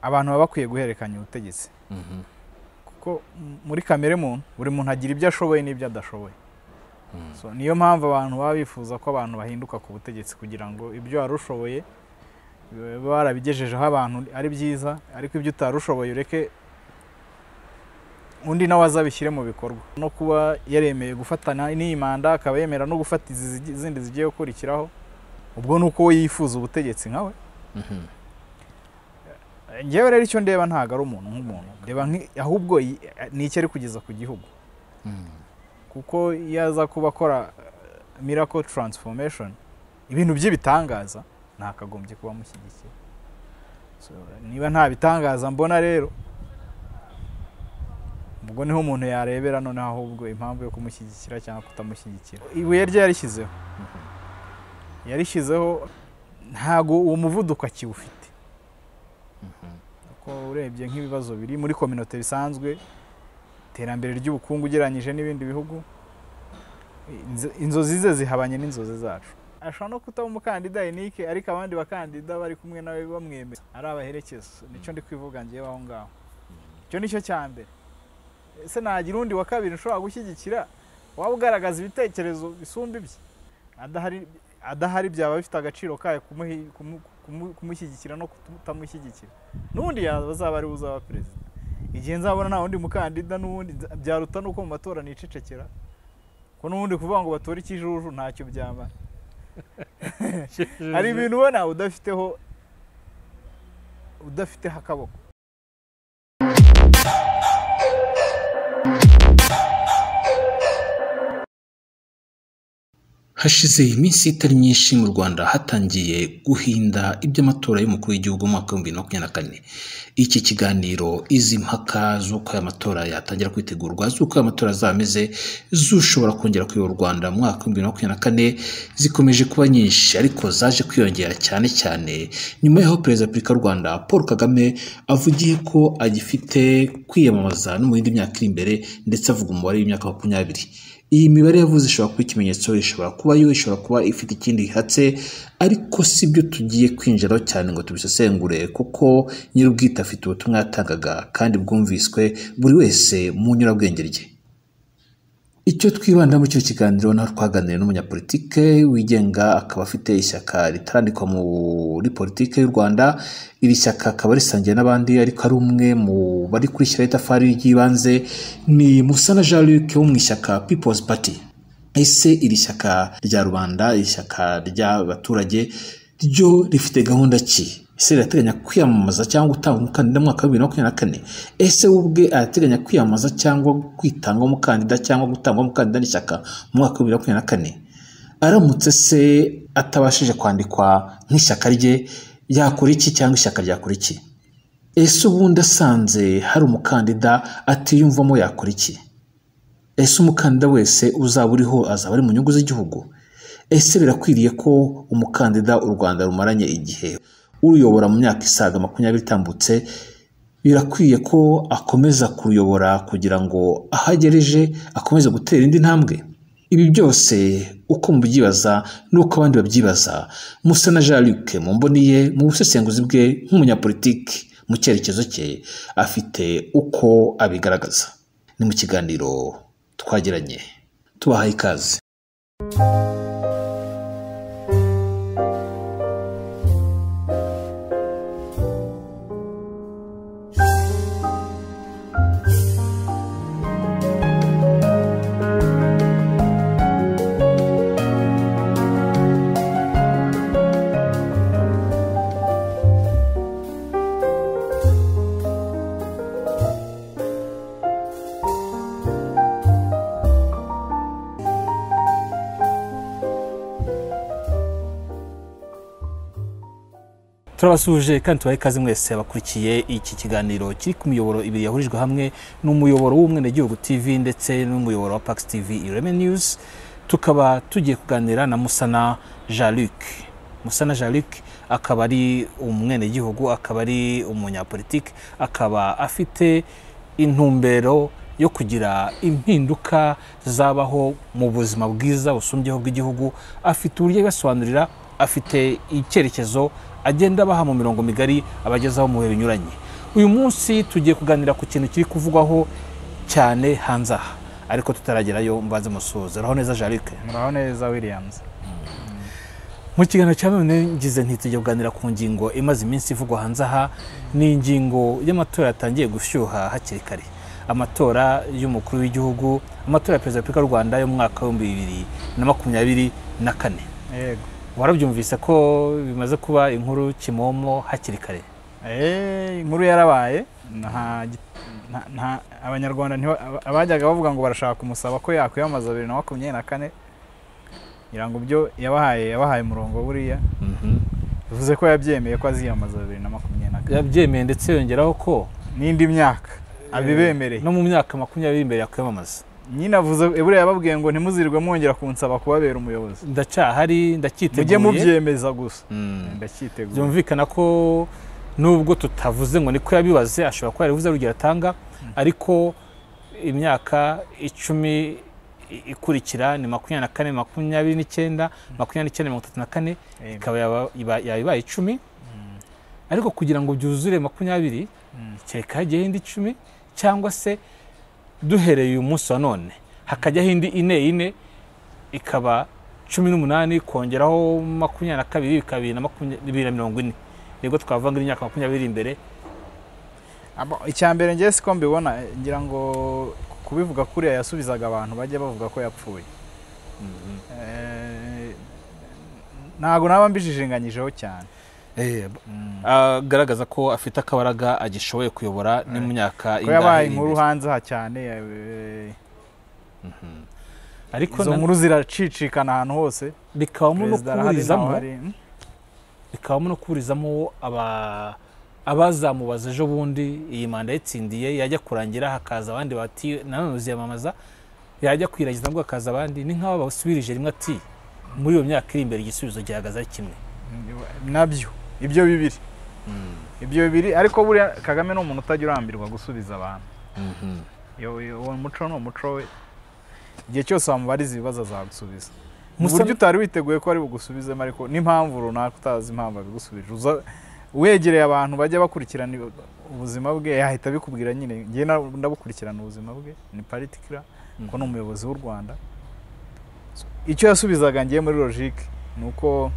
Abantu baba bakwiye guhererekanya ubutegetsi, kuko muri kamere muntu buri muntu agira ibyo ashoboye n'ibyo adashoboye. So, niyo mpamvu abantu baba bifuza ko abantu bahinduka ku butegetsi, kugira ngo ibyo wari ushoboye barabigejejeho abantu ari byiza, ariko ibyo utarushoboye ureke undi nawe azabishyire mu bikorwa. No kuba yaremeye gufatana n'iyi manda, akaba yemera no gufata izi zindi zigiye gukurikiraho, ubwo ni uko we yifuza ubutegetsi nkawe. Njyewe rero icyo ndeba ntabwo ari umuntu nk'umuntu, ndeba ahubwo ni icyo ari kugeza ku gihugu. Kuko iyo aza kuba akora miracle transformation, ibintu by'ibitangaza, ntakagombye kuba amushyigikiye. Niba nta bitangaza mbona rero, ubwo niho umuntu yarebera noneho ahubwo impamvu yo kumushyigikira cyangwa kutamushyigikira. Ibuye rye yarishyizeho, yarishyizeho, ntago uwo muvuduko akiwufite. Kuko urebye nk'ibibazo biri muri kominote bisanzwe, iterambere ry'ubukungu ugereranyije n'ibindi bihugu, inzozi ze zihabanye n'inzozi zacu. Ashobora no kutaba umukandida unique, ariko abandi bakandida bari kumwe nawe bamwemera ari abaherekeza. Nicyo ndi kwivuga ngewe aho ngaho, icyo nicyo cya mbere. Ese nagira undi wa kabiri ushobora gushyigikira waba ugaragaza ibitekerezo bisumba ibye? Adahari byaba bifite agaciro kayo kumushyigikira no kutamushyigikira. N'ubundi yazaba ari uzaba perezida. Igihe nzabona nta wundi mukandida, n'ubundi byaruta nuko mu matora nicecekera, ko n'ubundi kuvuga ngo batore ikijuju ntacyo byaba. Hari ibintu ubona udafiteho akaboko. Hashize iminsi itari myinshi mu Rwanda hatangiye guhinda iby'amatora y'umukuru w'igihugu mu mwaka wa 2024. Iki kiganiro, izi mpaka z'uko aya matora yatangira kwitegurwa, z'uko aya matora azameze, z'ushobora kongera kuyobora u Rwanda mu mwaka wa 2024, zikomeje kuba nyinshi, ariko zaje kwiyongera cyane cyane nyuma y'aho Perezida wa Repubulika y'u Rwanda Paul Kagame avugiye ko agifite kwiyamamaza no mu yindi myaka iri imbere, ndetse avuga umubare w'imyaka 20. Iyi mibare yavuze ishobora kuba ikimenyetso, ishobora kuba yo, ishobora kuba ifite ikindi ihatse, ariko si byo tugiye kwinjiraho cyane ngo tubisesengure, kuko nyir'ubwite afite ubutumwa yatangaga kandi bwumviswe buri wese mu nyurabwenge rye. Icyo twibanda muri icyo kiganiro naho twaganiriye n'umunyapolitike wigenga, akaba afite ishyaka ritarandikwa muri politike y'u Rwanda. Iri shyaka akaba risangiye n'abandi, ariko ari umwe mu bari kurishyiraho itafari ry'ibanze, ni Musana Jean Luc wo mu ishyaka People's Party. Ese iri shyaka rya rubanda, iri shyaka ry'abaturage, ryo rifite gahunda ki? Ese rirateganya kwiyamamaza cyangwa gutanga umukandida mu mwaka wa 2024? Ese we ubwe arateganya kwiyamamaza cyangwa kwitanga umukandida cyangwa gutangwa umukandida n'ishyaka mu mwaka wa 2024? Aramutse se atabashije kwandikwa nk'ishyaka rye, yakora iki cyangwa ishyaka ryakora iki? Ese ubundi asanze hari umukandida atiyumvamo yakora iki? Ese umukandida wese uzaba uriho azaba ari mu nyungu z'igihugu? Ese birakwiriye ko umukandida u Rwanda rumaranye igihe uruyobora mu myaka isaga 20 itambutse, birakwiye ko akomeza kuruyobora kugira ngo ahagereje akomeze gutera indi ntambwe? Ibi byose uko mubyibaza n'uko abandi babyibaza, Musana Jean Luc mu mboni ye, mu busesenguzi bwe nk'umunyapolitiki, mu cyerekezo cye, afite uko abigaragaza. Ni mu kiganiro twagiranye, tubahaye ikaze. Turabasuje kandi tubahe ikaze mwese abakurikiye iki kiganiro kiri ku miyoboro ibiri yahurijwe hamwe n'umuyoboro w'Umwenegihugu TV ndetse n'umuyoboro wa Pax TV Ireme News. Tukaba tugiye kuganira na Musana Jean Luc. Musana Jean Luc akaba ari umwenegihugu, akaba ari umunyapolitike, akaba afite intumbero yo kugira impinduka zabaho mu buzima bwiza busumbyeho bw'igihugu. Afite uburyo abisobanurira, afite icyerekezo agenda abaha mu mirongo migari, abagezaho mu bihe binyuranye. Uyu munsi tugiye kuganira ku kintu kiri kuvugwaho cyane hanze aha, ariko tutaragerayo mbanze musuhuze. Uraho neza Jean-Luc? Muraho neza Williams. Mu kiganiro cya none ngize nti tujya kuganira ku ngingo imaze iminsi ivugwa hanze aha. Ni ingingo y'amatora yatangiye gushyuha hakiri kare, amatora y'umukuru w'igihugu, amatora ya Perezida wa Repubulika y'u Rwanda yo mu mwaka wa 2024. Yego. Warabyumvise ko bimaze kuba inkuru kimomo hakiri kare? Inkuru yarabaye. Nta Abanyarwanda abajyaga bavuga ngo barashaka kumusaba ko yakwiyamamaza 2024, ngira ngo byo yabahaye umurongo buriya. Bivuze ko yabyemeye ko aziyamamaza 2024. Yabyemeye, ndetse yongeraho ko n'indi myaka abibemereye. No mu myaka 20 imbere yakwiyamamaza. Nyine avuze buriya yababwiye ngo ntimuzirwe mwongera kunsaba kubabera umuyobozi. Ndacyahari. Mujye ndacyiteguye. Mubyemeza gusa, ndacyiteguye. Byumvikana ko nubwo tutavuze ngo niko yabibaze, ashobora kuba yarabivuze urugero atanga, ariko imyaka 10 ikurikira ni 24, 29, 29, 34, ikaba yaba ibaye 10. Ariko kugira ngo byuzure 20, kereka hagiyeho indi 10, cyangwa se duhereye uyu munsi wa none hakajyaho indi ine ine, ikaba 18, kongeraho 22 bikaba 2040, nibwo twavuga ngo imyaka 20 imbere. Icya mbere ngewe siko mbibona, ngira ngo kubivuga kuriya yasubizaga abantu bajya bavuga ko yapfuye. Ntabwo naba mbijijinganyijeho cyane. Agaragaza ko afite akabaraga, agishoboye kuyobora ni mu myaka ko yabaye ingahe iri inkuru imbere. Hanze aha cyane, ariko izo nkuru ziracicikana ahantu hose. Bikabamo no Perezida arahari, kuburizamo ntawe ahari. Bikabamo no kuburizamo abazamubaza ejo bundi. Iyi manda yatsindiye yajya kurangira, hakaza abandi bati nanone uziyamamaza, yajya kwiragiza nabwo hakaza abandi. Ni nk'aho basubirije rimwe ati muri iyo myaka iri imbere igisubizo gihagaze ari kimwe. Nabyo ibyo bibiri, ariko buriya Kagame ni umuntu utajya urambirwa gusubiza abantu. Uwo muco ni umuco we, igihe cyose wamubariza ibibazo azagusubiza mu buryo utari witeguye ko ari bugusubizemo, ariko n'impamvu runaka utazi impamvu abigusubije. Uza wegereye abantu bajya bakurikirana ubuzima bwe, yahita abikubwira nyine. Njye ndabukurikirana ubuzima bwe, ni particular ko ni umuyobozi w'u Rwanda. So, icyo yasubizaga ngiye muri logique ni uko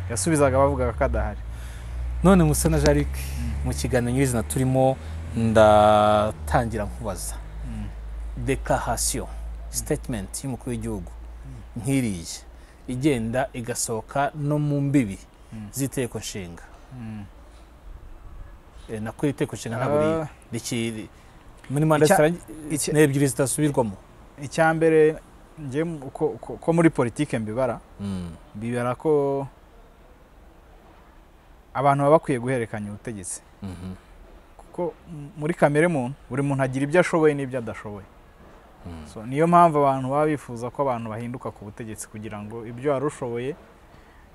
yasubizaga bavugaga ko adahari. None Musa na Jean-Luc, mu kiganiro nyirizina turimo, ndatangira nkubaza: declaration, statement y'umukuru w'igihugu nk'iriya igenda igasohoka no mu mbibi z'itegeko nshinga, nako iri tegeko nshinga ntabwo rikiri muri manda ni ebyiri zitasubirwamo. Icya mbere njye uko muri politike mbibara, mbibara ko abantu baba bakwiye guhererekanya ubutegetsi, kuko muri kamere muntu buri muntu agira ibyo ashoboye n'ibyo adashoboye. So, niyo mpamvu abantu baba bifuza ko abantu bahinduka ku butegetsi, kugira ngo ibyo wari ushoboye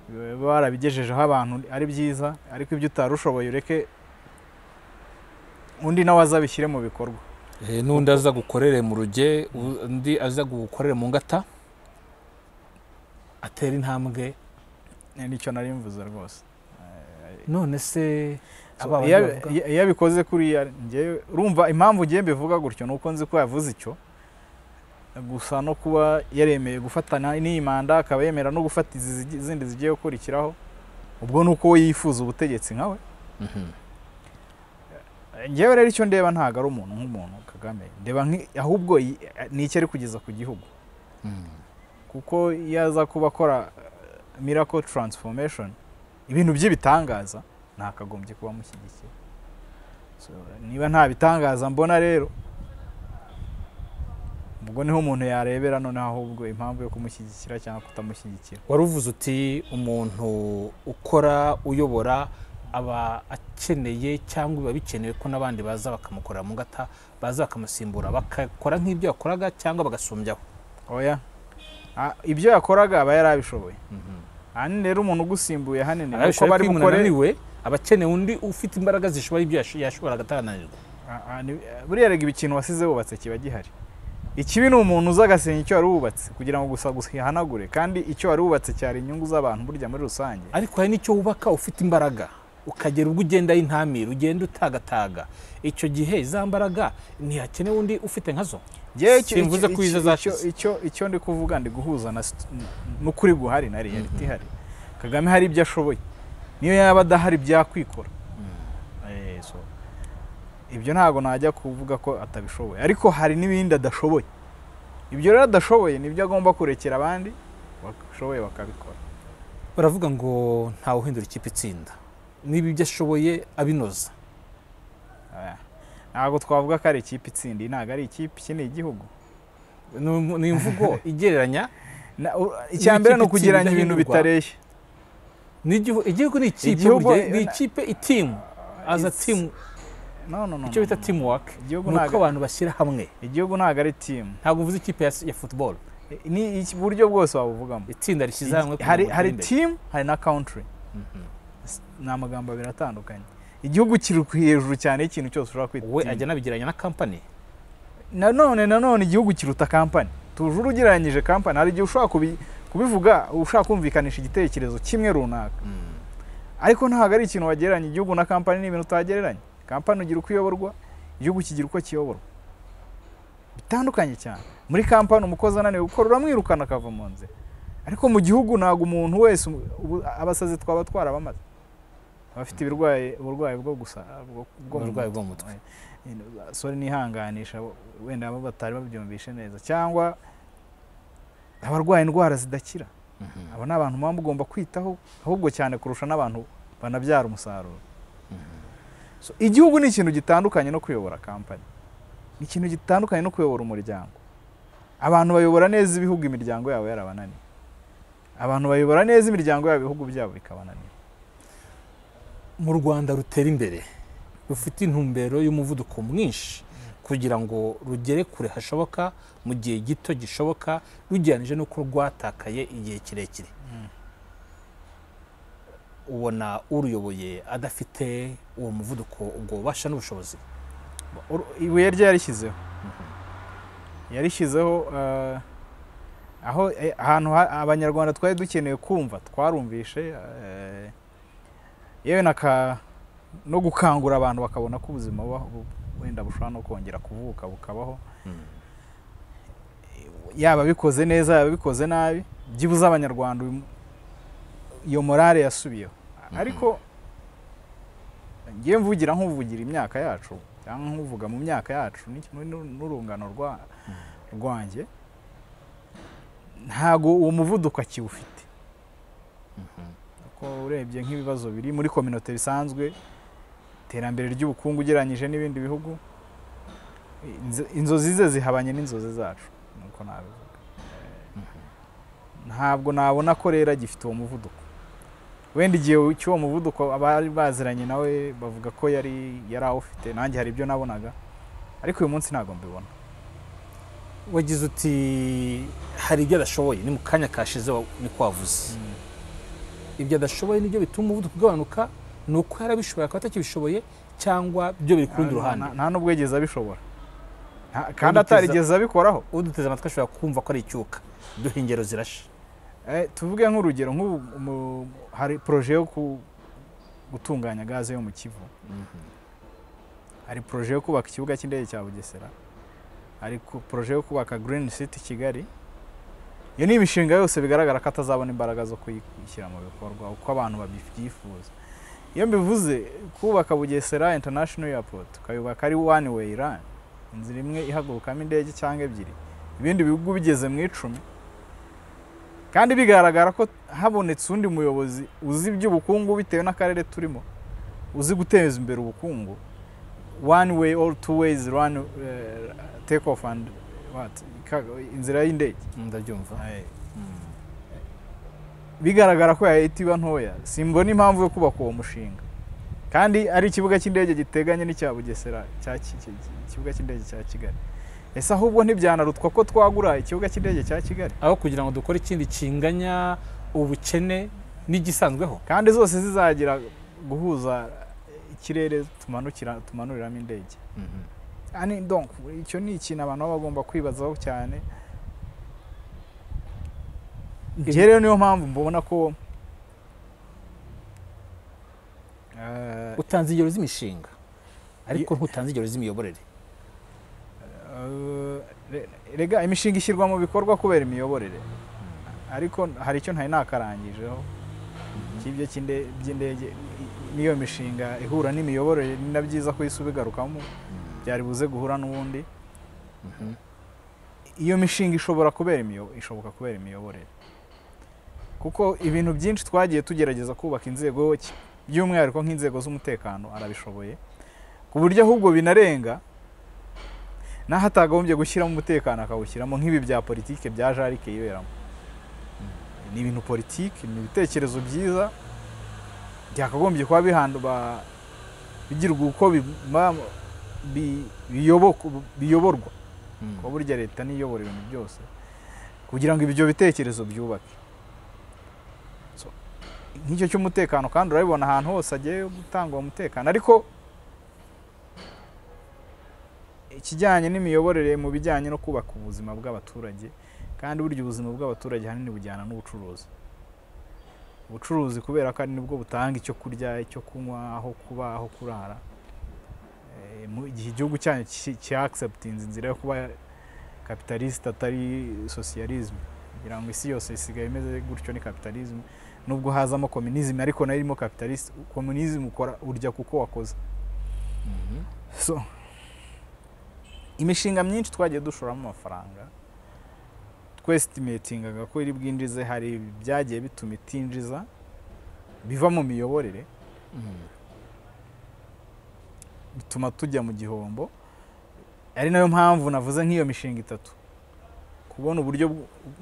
bibe barabigejejeho abantu ari byiza, ariko ibyo utari ushoboye ureke undi nawe azabishyire mu bikorwa. N'undi aza gukorere mu ruge, undi aza gukorere mu ngata, atera intambwe. Nicyo nari mvuze rwose. None se So, aba bandi bavuga iyo abikoze kuriya, njyewe urumva impamvu ngiye mbivuga gutyo ni uko nzi ko yavuze icyo gusa, no kuba yaremeye gufatana n'iyi manda, akaba yemera no gufata izi zindi zigiye gukurikiraho, ubwo ni uko we yifuza ubutegetsi nkawe. Njyewe rero icyo ndeba ntabwo ari umuntu nk'umuntu Kagame ndeba, ahubwo ni icyo ari kugeza ku gihugu, kuko iyo aza kuba akora miracle transformation, ibintu by'ibitangaza, ntakagombye kuba amushyigikiye. So, niba nta bitangaza mbona rero, ubwo niho umuntu yarebera noneho ahubwo impamvu yo kumushyigikira cyangwa kutamushyigikira. Wari uvuze uti umuntu ukora uyobora aba akeneye, cyangwa biba bikenewe ko n'abandi baza bakamukorera mu ngata, baza bakamusimbura, bakakora nk'ibyo yakoraga cyangwa bagasumbyaho. Oya, ibyo yakoraga aba yari abishoboye. Ahanini rero umuntu ugusimbuye ahanini ni uko Arabishoboye bari ko iyo umuntu bukore. ananiwe aba akeneye undi ufite imbaraga zishobora ibyo yashoboraga atarananirwa. Buriya rega ikintu wasize wubatse kiba gihari. Ikibi ni umuntu uza agasenya icyo wari wubatse kugira ngo gusa ihanagure, kandi icyo wari wubatse cyari inyungu z'abantu burya muri rusange. Ariko hari n'icyo wubaka ufite imbaraga. Ukagera ubwo ugenda y'intamira, ugenda utagataga. Icyo gihe za mbaraga ntihakenewe undi ufite nkazo. Simvuze ko izo zashize. Icyo ndi kuvuga ndi guhuza n'ukuri guhari na reality ihari. Kagame hari ibyo ashoboye, niyo yaba adahari byakwikora. So ibyo ntago najya kuvuga ko atabishoboye, ariko hari n'ibindi adashoboye. Ibyo rero adashoboye nibyo agomba kurekera abandi bashoboye bakabikora. Baravuga ngo ntawe uhindura ikipe itsinda, niba ibyo ashoboye abinoza. Ntabwo twavuga ko ari ikipe itsinda, ntabwo ari ikipe, iki ni igihugu. Ni imvugo igereranya. Icya mbere ni ukugereranya ibintu bitareshya. Igihugu ni ikipe, ni ikipe itimu, as a team. No, no, no. Icyo bita teamwork ni uko abantu bashyira hamwe. Igihugu ntabwo ari team. Ntabwo uvuze ikipe ya football. Ni uburyo bwose wabuvugamo. Itsinda rishyize hamwe. Hari team, hari na country. Ni amagambo abiri atandukanye. Igihugu kiri hejuru cyane y'ikintu cyose ushobora kwita. We ajya anabigereranya na company. Nanone igihugu kiruta company. Tujuru ugereranyije company, hari igihe ushobora kubivuga ushaka kumvikanisha igitekerezo kimwe runaka. Ariko ntabwo ari ikintu wagereranya igihugu na company, ni ibintu utagereranya. Company ugira uko iyoborwa, igihugu kigira uko kiyoborwa. Bitandukanye cyane. Muri company umukozi ananiwe gukora uramwirukana akava mu nzira. Ariko mu gihugu ntabwo umuntu wese, abasazi twaba twarabamaze. Abafite uburwayi bwo gusa uburwayi bwo mutwe. Sorry nihanganisha wenda abo batari babyumvishe neza, cyangwa abarwaye indwara zidakira. Abo ni abantu muba mugomba kwitaho ahubwo cyane kurusha n'abantu banabyara umusaruro. So igihugu ni ikintu gitandukanye no kuyobora company. Ni ikintu gitandukanye no kuyobora umuryango. Abantu bayobora neza ibihugu imiryango yabo yarabananiye. Abantu bayobora neza imiryango yabo ibihugu byabo bikabananira. Mu Rwanda rutera imbere rufite intumbero y'umuvuduko mwinshi kugira ngo rugere kure hashoboka mu gihe gito gishoboka, rugereranije n'uko rwatakaye igihe kirekire. Ubona uruyoboye adafite uwo muvuduko, ubwo bubasha n'ubushobozi. Ibuye rye yarishyizeho. Yarishyizeho aho ahantu abanyarwanda twari dukeneye kumva, twarumvishe yewe no gukangura abantu bakabona ko ubuzima wenda bushobora no kongera kuvuka bukabaho. Yaba bikoze neza, yaba bikoze nabi, byibuze abanyarwanda iyo morale yasubiyeho. Ariko ngiye mvugira nk'uvugira imyaka yacu cyangwa nkuvuga mu myaka yacu n'urungano rwanjye, ntago uwo muvuduko akiwufite. Ko urebye nk'ibibazo biri muri communauté bisanzwe, iterambere ry'ubukungu ugereranyije n'ibindi bihugu, inzozi ze zihabanye n'inzozi zacu, nuko nabivuga. Ntabwo nabona ko rero agifite uwo muvuduko. Wenda igihe cy'uwo muvuduko abari baziranye nawe bavuga ko yari awufite, nanjye hari ibyo nabonaga, ariko uyu munsi ntabwo mbibona. Wagize uti hari ibyo adashoboye, ni mu kanya kashize niko wavuze. Ibyo adashoboye nibyo bituma umuvuduko ugabanuka, ni uko yarabishoboye akaba atakibishoboye, cyangwa byo biri ku rundi ruhande. Nta nubwo yigeze abishobora, kandi atarigeze abikoraho. Uduteze amatwi ashobora kumva ko ari icyuka. Duha ingero zirashe. Tuvuge nk'urugero, nk'ubu hari projet yo gutunganya gaze yo mu Kivu. Hari projet yo kubaka ikibuga cy'indege cya Bugesera. Hari projet yo kubaka Green City Kigali. Iyo ni imishinga yose bigaragara ko atazabona imbaraga zo kuyishyira mu bikorwa uko abantu babyifuza. Iyo mbivuze kubaka Bugesera International Airport, ukayubaka ari one way run, inzira imwe ihagurukamo indege cyangwa ebyiri, ibindi bihugu bigeze mu 10, kandi bigaragara ko habonetse undi muyobozi uzi iby'ubukungu bitewe n'akarere turimo, uzi guteza imbere ubukungu, one way or two ways run, take off and what, inzira y'indege. Ndabyumva. Bigaragara ko yahita iba ntoya. Simbona impamvu yo kubaka uwo mushinga, kandi ari ikibuga cy'indege giteganye n'icya Bugesera, ikibuga cy'indege cya Kigali. Ese ahubwo ntibyanarutwa ko twagura ikibuga cy'indege cya Kigali aho kugira ngo dukore ikindi kinganya ubukene n'igisanzweho, kandi zose zizagira guhuza ikirere tumanuriramo indege. Ani donc icyo ni ikintu abantu baba bagomba kwibazaho cyane. Njye rero niyo mpamvu mbona ko Utanze ingero z'imishinga ariko ntutanze ingero z'imiyoborere. Rega imishinga ishyirwa mu bikorwa kubera imiyoborere, ariko hari icyo ntari nakarangijeho cy'ibyo by'indege. N'iyo mishinga ihura n'imiyoborere, ni na byiza ko isi ubigarukamo, byari buze guhura n'ubundi. Iyo mishinga ishobora kubera ishoboka kubera imiyoborere, kuko ibintu byinshi twagiye tugerageza kubaka inzego, by'umwihariko nk'inzego z'umutekano arabishoboye, ku buryo ahubwo binarenga naho atagombye gushyiramo umutekano akawushyiramo, nk'ibi bya politike bya Jarike yiberamo. Ni ibintu politike, ni ibitekerezo byiza byakagombye kuba bigirwa uko biyoborwa, kuko burya leta niyobora ibintu byose kugira ngo ibyo bitekerezo byubake. Nk'icyo cy'umutekano kandi urabibona ahantu hose agiye gutanga uwo mutekano. Ariko ikijyanye n'imiyoborere mu bijyanye no kubaka ubuzima bw'abaturage, kandi burya ubuzima bw'abaturage ahanini bujyana n'ubucuruzi. Ubucuruzi kubera ko ari nibwo butanga icyo kurya, icyo kunywa, aho kuba, aho kurara. Mu gihe igihugu cyanyu cya acceptinze inzira yo kuba capitaliste atari socialisme, kugira ngo isi yose isigaye imeze gutyo, ni capitalisme, nubwo hazamo communism ariko nayo irimo capitaliste. Communism ukora urya kuko wakoze. So imishinga myinshi twagiye dushoramo amafaranga twestimatingaga ko iri bwinjize, hari byagiye bituma itinjiza biva mu miyoborere, bituma tujya mu gihombo. Ari nayo mpamvu navuze nk'iyo mishinga itatu, kubona uburyo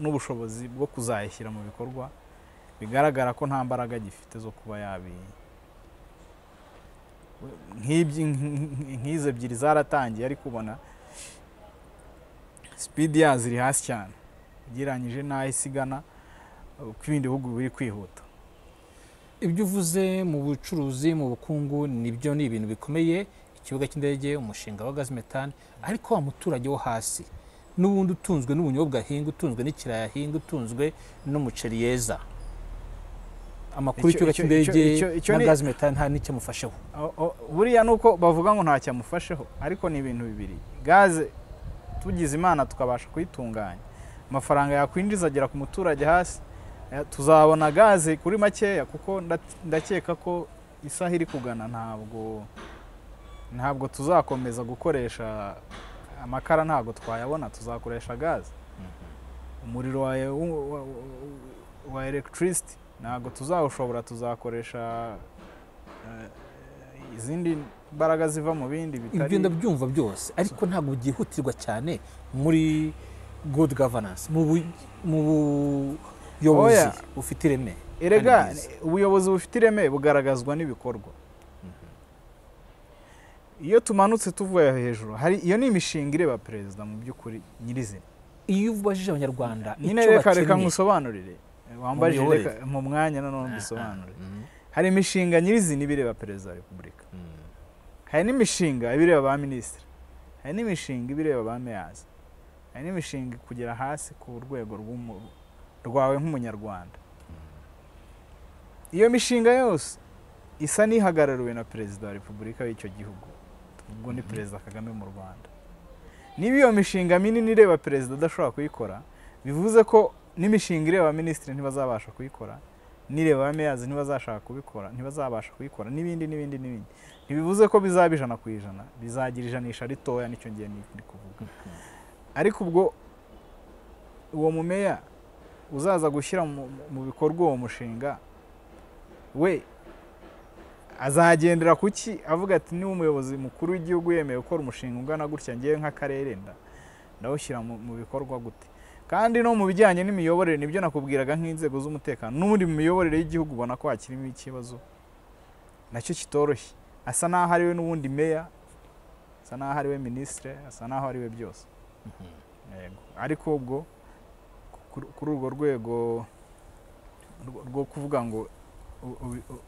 n'ubushobozi bwo kuzayishyira mu bikorwa bigaragara ko nta mbaraga gifite zo kuba yabi. Nk'izo ebyiri zaratangiye, ariko ubona speed yazo iri hasi cyane ugereranyije n'aho isigana uko ibindi bihugu biri kwihuta. Ibyo uvuze mu bucuruzi, mu bukungu, nibyo, ni ibintu bikomeye, ikibuga cy'indege, umushinga wa gaz methane, ariko wa muturage wo hasi n'ubundi utunzwe n'ubunyobwa ahinga, utunzwe n'ikirayi ahinga, utunzwe n'umuceri yeza, amakuru y'ikibuga cy'indege na gaz methane nta n'icyo amufasheho. Buriya nuko bavuga ngo ntacyo amufasheho, ariko ni ibintu bibiri. Gaze tugize Imana tukabasha kuyitunganya, amafaranga yakwinjiza agera ku muturage hasi, tuzabona gaze kuri makeya, kuko ndakeka ko isaha iri kugana ntabwo tuzakomeza gukoresha amakara, ntabwo twayabona, tuzakoresha gaze. Umuriro wa electricity ntabwo tuzawushobora, tuzakoresha izindi mbaraga ziva mu bindi bitari. Ibyo ndabyumva byose, ariko ntabwo byihutirwa cyane muri good governance, mu buyobozi bufite ireme. Erega ubuyobozi bufite ireme bugaragazwa n'ibikorwa. Iyo tumanutse tuvuye hejuru, hari iyo ni imishinga ireba perezida mu by'ukuri nyirizina. Iyo ubajije abanyarwanda icyo bakeneye, reka nkusobanurire, wambajije reka mu mwanya nanone mbisobanurire. Hari imishinga nyirizina ibireba perezida wa repubulika, hari n'imishinga ibireba ba minisitiri, hari n'imishinga ibireba ba meyazi, hari n'imishinga kugera hasi ku rwego rwawe nk'umunyarwanda. Iyo mishinga yose isa n'ihagarariwe na perezida wa repubulika w'icyo gihugu, ubwo ni perezida Kagame mu Rwanda. Niba iyo mishinga minini ireba perezida adashobora kuyikora, bivuze ko n'imishinga ireba minisitiri ntibazabasha kuyikora, n'ireba meyazi ntibazashaka kubikora, ntibazabasha kuyikora, n'ibindi n'ibindi n'ibindi. Ntibivuze ko bizaba 100%, bizagira ijanisha ritoya, nicyo ngiye ndi kuvuga. Ariko ubwo uwo mumeya uzaza gushyira mu bikorwa uwo mushinga we azagendera kuki avuga ati niba umuyobozi mukuru w'igihugu yemeye gukora umushinga ungana gutya, ngiye nk'akarere ndawushyira mu bikorwa gute? Kandi no mu bijyanye n'imiyoborere, nibyo nakubwiraga nk'inzego z'umutekano, n'ubundi mu miyoborere y'igihugu ubona ko hakirimo ikibazo nacyo kitoroshye. Asa n'aho ari we n'ubundi meya, asa n'aho ari we minisitiri, asa n'aho ari we byose. Yego, ariko ubwo kuri urwo rwego rwo kuvuga ngo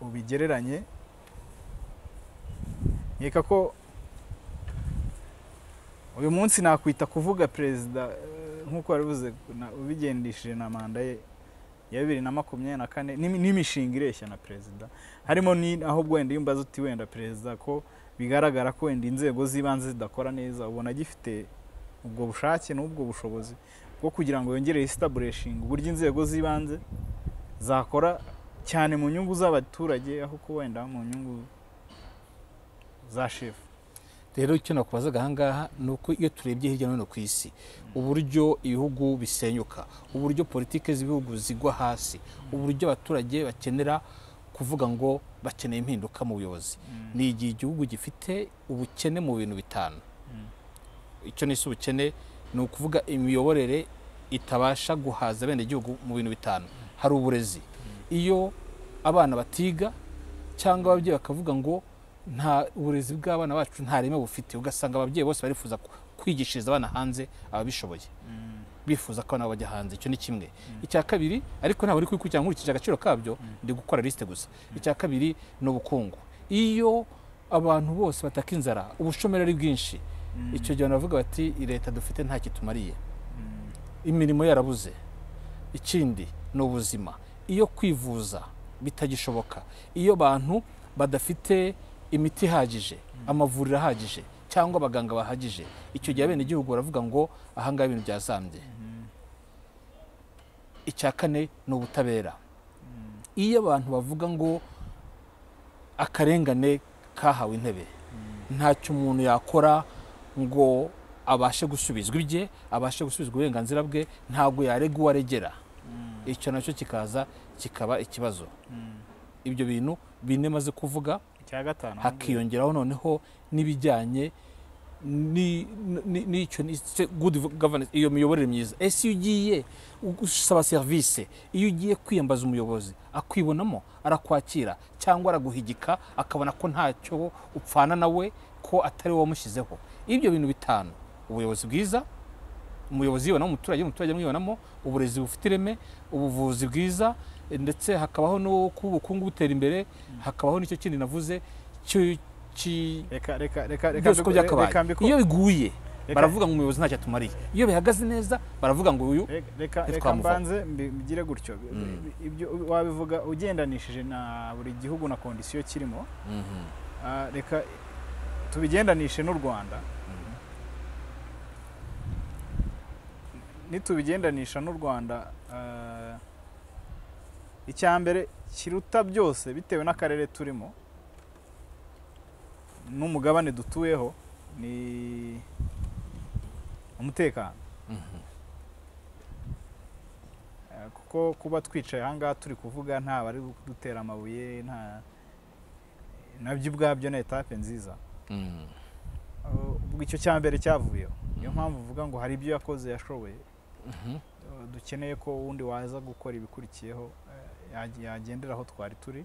ubigereranye, nkeka ko uyu munsi nakwita kuvuga perezida nk'uko wabivuze ubigendishije na manda ye, ya 2024 n'imishinga ireshya na perezida, harimo aho wenda iyo umbaza uti wenda perezida ko bigaragara ko wenda inzego z'ibanze zidakora neza, ubona agifite ubwo bushake n'ubwo bushobozi bwo kugira ngo yongere establishing uburyo inzego z'ibanze zakora cyane mu nyungu z'abaturage aho ko wenda mu nyungu za shefu. Rero icyo nakubazaga aha ngaha ni uko iyo turebye hirya no hino ku isi uburyo ibihugu bisenyuka, uburyo politike z'ibihugu zigwa hasi, uburyo abaturage bakenera kuvuga ngo bakeneye impinduka mu buyobozi, ni igihe igihugu gifite ubukene mu bintu bitanu. Icyo nise ubukene ni ukuvuga imiyoborere itabasha guhaza bene igihugu mu bintu bitanu. Hari uburezi, iyo abana batiga cyangwa ababyeyi bakavuga ngo nta uburezi bw'abana bacu nta reme bufite, ugasanga ababyeyi bose barifuza kwigishiriza abana hanze ababishoboye, bifuza ko nabo bajya hanze. Icyo ni kimwe. Icya kabiri, ariko ntabwo uri kubikurikirana nkurikije agaciro kabyo, ndi gukora liste gusa. Icya kabiri ni ubukungu, iyo abantu bose bataka inzara, ubushomeri ari bwinshi, icyo gihe baravuga bati leta dufite nta kitumariye, imirimo yarabuze. Ikindi ni ubuzima, iyo kwivuza bitagishoboka, iyo abantu badafite imiti ihagije, amavuriro ahagije cyangwa abaganga bahagije, icyo gihe bene igihugu baravuga ngo aha ngaha ibintu byazambye. Icya kane ni ubutabera, iyo abantu bavuga ngo akarengane kahawe intebe, ntacyo umuntu yakora ngo abashe gusubizwa ibye, abashe gusubizwa uburenganzira bwe, ntabwo yarega uwo aregera, icyo nacyo kikaza kikaba ikibazo. Ibyo bintu bine maze kuvuga, hakiyongeraho noneho n'ibijyanye n'icyo good governance, iyo miyoborere myiza. Ese iyo ugiye usaba serivisi, iyo ugiye kwiyambaza umuyobozi, akwibonamo, arakwakira cyangwa araguhigika akabona ko ntacyo upfana nawe, ko atari wowe wamushyizeho. Ibyo bintu bitanu: ubuyobozi bwiza, umuyobozi yibonamo umuturage, umuturage amwibonamo, uburezi bufite ireme, ubuvuzi bwiza, ndetse hakabaho no kuba ubukungu butera imbere, hakabaho n'icyo kindi navuze reka iyo biguye baravuga ngo umuyobozi ntacyo atumariye, iyo bihagaze neza baravuga ngo uyu reka mbanze mbigire gutyo. Ibyo wabivuga ugendanishije na buri gihugu na kondisiyo kirimo. Reka tubigendanishe n'u Rwanda. Nitubigendanisha n'u Rwanda, icya mbere kiruta byose bitewe n'akarere turimo n'umugabane dutuyeho ni umutekano. Kuko kuba twicaye aha ngaha turi kuvuga nta bari kudutera amabuye, nta nabyo ubwabyo ni etape nziza. Ubwo icyo cya mbere cyavuyeho, niyo mpamvu uvuga ngo hari ibyo yakoze yashoboye, dukeneye ko uwundi waza gukora ibikurikiyeho yagendera aho twari turi.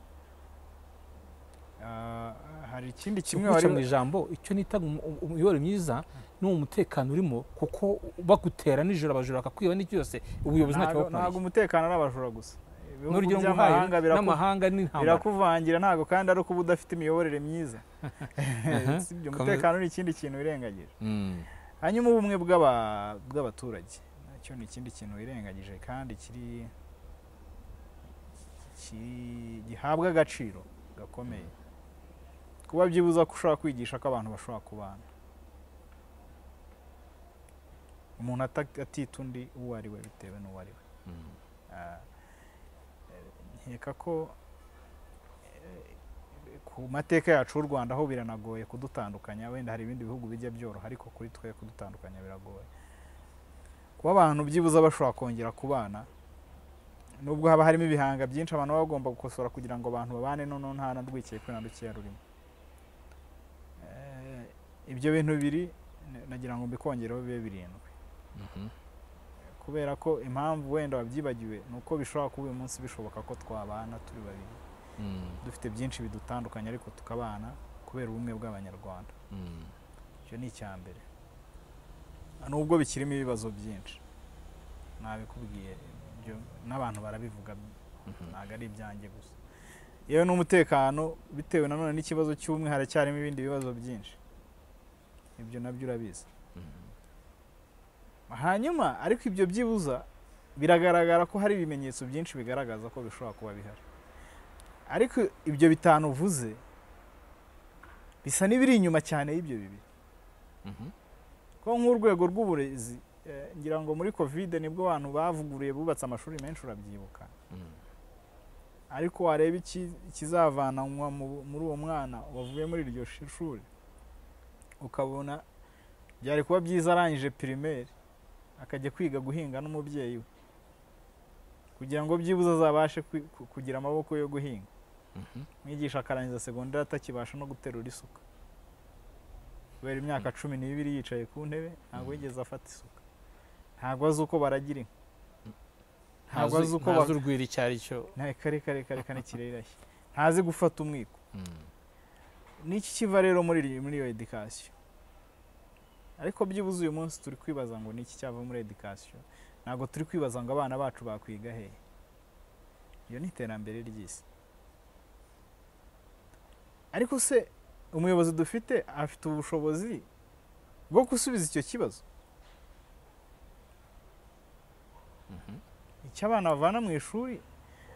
Hari ikindi kimwe wari mu ijambo, icyo nita imiyoborere myiza ni umutekano urimo, kuko bagutera nijoro abajura bakakwiba n'icyo byose, ubuyobozi ntacyo bakumariye. Ntabwo umutekano ari abajura gusa, ibihugu by'amahanga birakuvangira, ntabwo kandi ari uko udafite imiyoborere myiza. Sibyo, umutekano ni ikindi kintu wirengagije. Hanyuma ubumwe bw'abaturage nacyo ni ikindi kintu wirengagije kandi kiri gihabwa agaciro gakomeye. Kuba byibuza ko ushobora kwigisha ko abantu bashobora kubana, umuntu atita undi uwo ari we bitewe n'uwo ari we. Nkeka ko ku mateka yacu y'u Rwanda aho biranagoye kudutandukanya, wenda hari ibindi bihugu bijya byoroha ariko kuri twe kudutandukanya biragoye. Kuba abantu byibuza bashobora kongera kubana, nubwo haba harimo ibihanga byinshi abantu baba bagomba gukosora kugira ngo abantu babane, noneho nta na rwikekwe na rukeya rurimo. Ibyo bintu bibiri nagira ngo mbikongereho bibe birindwi. Kubera ko impamvu wenda wabyibagiwe ni uko bishobora kuba uyu munsi bishoboka ko twabana turi babiri, dufite byinshi bidutandukanye ariko tukabana kubera ubumwe bw'Abanyarwanda. Icyo ni icya mbere, nubwo bikirimo ibibazo byinshi nabikubwiye n'abantu barabivuga, ntabwo ari ibyanjye gusa. Yewe n'umutekano bitewe nanone n'ikibazo cy'ubumwe haracyarimo ibindi bibazo byinshi, ibyo nabyo urabizi. Hanyuma ariko ibyo byibuza Biragaragara ko hari ibimenyetso byinshi bigaragaza ko bishobora kuba bihari, ariko ibyo 5 uvuze bisa n'ibiri inyuma cyane y'ibyo 2. Ko nk'urwego rw'uburezi, ngira ngo muri Covid nibwo abantu bavuguruye bubatse amashuri menshi, urabyibuka. Ariko wareba ikizavananwa muri uwo mwana wavuye muri iryo shuri, ukabona byari kuba byiza arangije primaire akajya kwiga guhinga n'umubyeyi we, kugira ngo byibuze azabashe kugira amaboko yo guhinga. Mwigisha akarangiza segonderi atakibasha no guterura isuka kubera imyaka 12 yicaye ku ntebe, ntabwo yigeze afata isuka, ntabwo azi uko baragira inka, ntabwo azi uko urwiri icyo ari cyo, kare kare kare kane kirerashye, ntazi gufata umwiko. Niki kiva rero muri iyo education? Ariko byibuze uyu munsi turi kwibaza ngo niki cyava muri education, ntabwo turi kwibaza ngo abana bacu bakwiga hehe. Iyo ni iterambere ry'isi. Ariko se umuyobozi dufite afite ubushobozi bwo gusubiza icyo kibazo? Icyo abana bavana mu ishuri,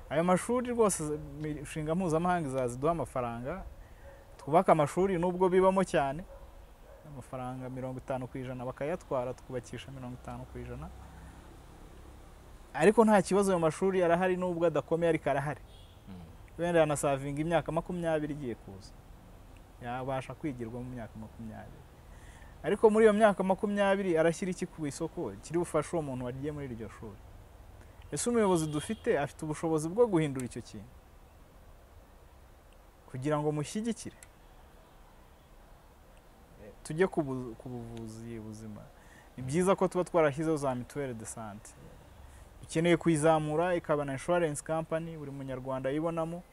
ayo mashuri rwose imishinga mpuzamahanga izaziduha amafaranga twubaka amashuri, nubwo bibamo cyane amafaranga 50% bakayatwara, twubakisha 50%, ariko nta kibazo, ayo mashuri arahari nubwo adakomeye ariko arahari. Wenda yanasavinga imyaka 20 igiye kuza, yabasha kwigirwa mu myaka 20. Ariko muri iyo myaka 20 arashyira iki ku isoko kiri bufashe uwo muntu wagiye muri iryo shuri? Ese umuyobozi dufite afite ubushobozi bwo guhindura icyo kintu kugira ngo mushyigikire? Tujye ku buvuzi buzima. Ni byiza ko tuba twarashyizeho za mutuelle de santé, dukeneye kuyizamura ikaba na insurance company buri munyarwanda ayibonamo.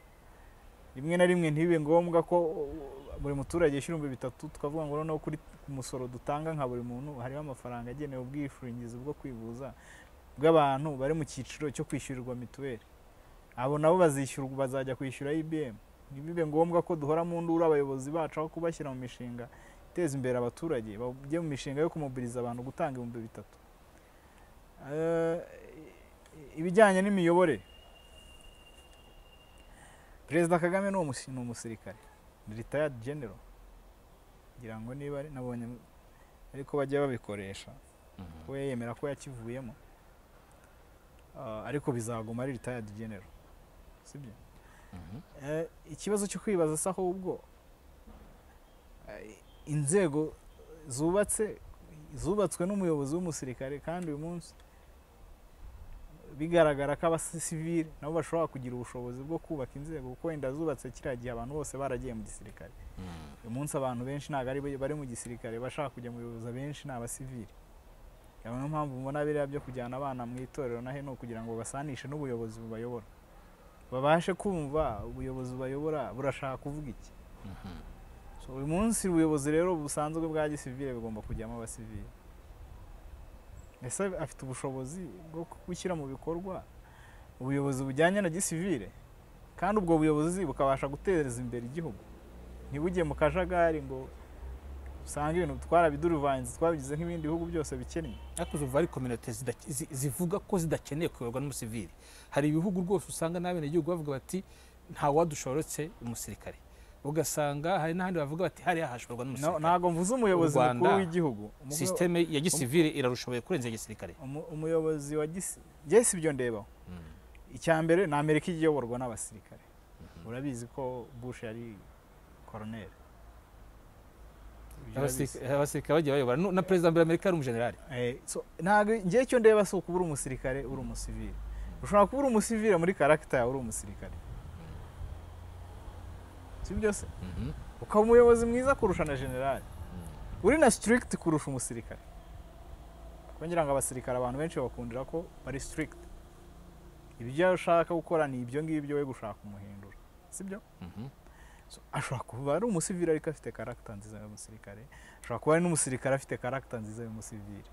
Rimwe na rimwe ntibibe ngombwa ko buri muturage yishyura 3000, tukavuga ngo noneho kuri umusoro dutanga nka buri muntu hariho amafaranga agenewe ubwishingizi bwo kwivuza bw'abantu bari mu cyiciro cyo kwishyurirwa mituweli. Abo nabo bazishyurwa, bazajya kwishyura IBM. Ntibibe ngombwa ko duhora mu nduru abayobozi bacu aho kubashyira mu mishinga iteza imbere abaturage, bajye mu mishinga yo kumobiliza abantu gutanga 3000. Ibijyanye n'imiyoborere, Perezida Kagame ni umusirikare, ni retired general, ngira ngo niba nabonye ariko bajya babikoresha ko yemera ko yakivuyemo, ariko bizaguma ari retired general, sibyo? Ikibazo cyo kwibaza se ahubwo inzego zubatswe n'umuyobozi w'umusirikare, kandi uyu munsi bigaragara ko abasivile nabo bashobora kugira ubushobozi bwo kubaka inzego, kuko wenda zubatse kiriya gihe abantu bose baragiye mu gisirikare. Uyu munsi abantu benshi ntabwo ari bari mu gisirikare, bashaka kujya mu buyobozi abenshi ni abasivile. Niyo mpamvu mbona biriya byo kujyana abana mu itorero na he ni ukugira ngo basanishe n'ubuyobozi bubayobora, babashe kumva ubuyobozi bubayobora burashaka kuvuga iki. So uyu munsi ubuyobozi rero busanzwe bwa gisivile bugomba kujyamo abasivile. Ese afite ubushobozi bwo gushyira mu bikorwa ubuyobozi bujyanye na gisivile, kandi ubwo buyobozi bukabasha guteza imbere igihugu, ntibujye mu kajagari ngo usanga ibintu twarabiduruvanze twabigize nk'ibindi bihugu byose bikennye. Ariko uzuva ari communauté zivuga ko zidakeneye kuyoborwa n'umusivile. Hari ibihugu rwose usanga n'abenegihugu bavuga bati nta wadushorotse umusirikare, ugasanga hari n'ahandi bavuga bati hariya hashorwa n'umusirikare. Ntabwo mvuze umuyobozi mukuru w'igihugu, systeme ya gisivile irarushoboye kurenza igisirikare. Umuyobozi wa gisivile si byo ndebaho. Icya mbere ni Amerika iyoborwa n'abasirikare. Urabizi ko Bush yari colonel. Abasirikare bagiye bayobora, na perezida wa Amerika yari umujenerali. Ntabwo ngiye icyo ndeba si ukuba uri umusirikare uri umusivile. Ushobora kuba uri umusivile muri karagita yawe uri umusirikare, si byo se? Ukaba umuyobozi mwiza kurusha na generali, uri na strict kurusha umusirikare. Kuko ngira ngo abasirikare abantu benshi bakundira ko bari strict, ibyo ushaka gukora ni ibyo ngibyo, we gushaka umuhindura, si byo? Ashobora kuba ari umusivile ariko afite karagita nziza y'umusirikare, ashobora kuba ari n'umusirikare afite karagita nziza y'umusivile.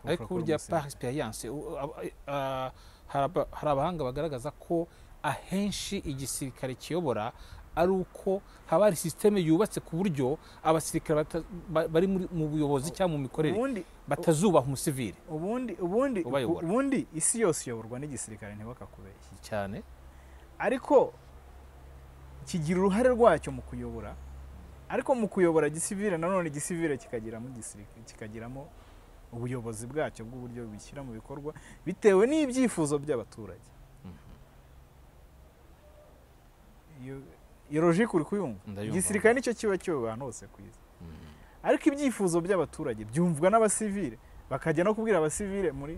Ariko burya par experience hari abahanga bagaragaza ko ahenshi igisirikare kiyobora ari uko haba hari système yubatse ku buryo abasirikare bari mu buyobozi cyangwa mu mikorere batazubaha umusivili. Ubundi isi yose iyoborwa n'igisirikare, ntibakakubeshye cyane, ariko kigira uruhare rwacyo mu kuyobora, ariko mu kuyobora gisivile nanone gisivile kikagiramo igisirikare, kikagiramo ubuyobozi bwacyo bw'uburyo bishyira mu bikorwa bitewe n'ibyifuzo by'abaturage. Iyo logique uri kuyumva? Igisirikare nicyo kiba cyo abantu hose ku isi, ariko ibyifuzo by'abaturage byumvwa n'abasivile, bakajya no kubwira abasivile muri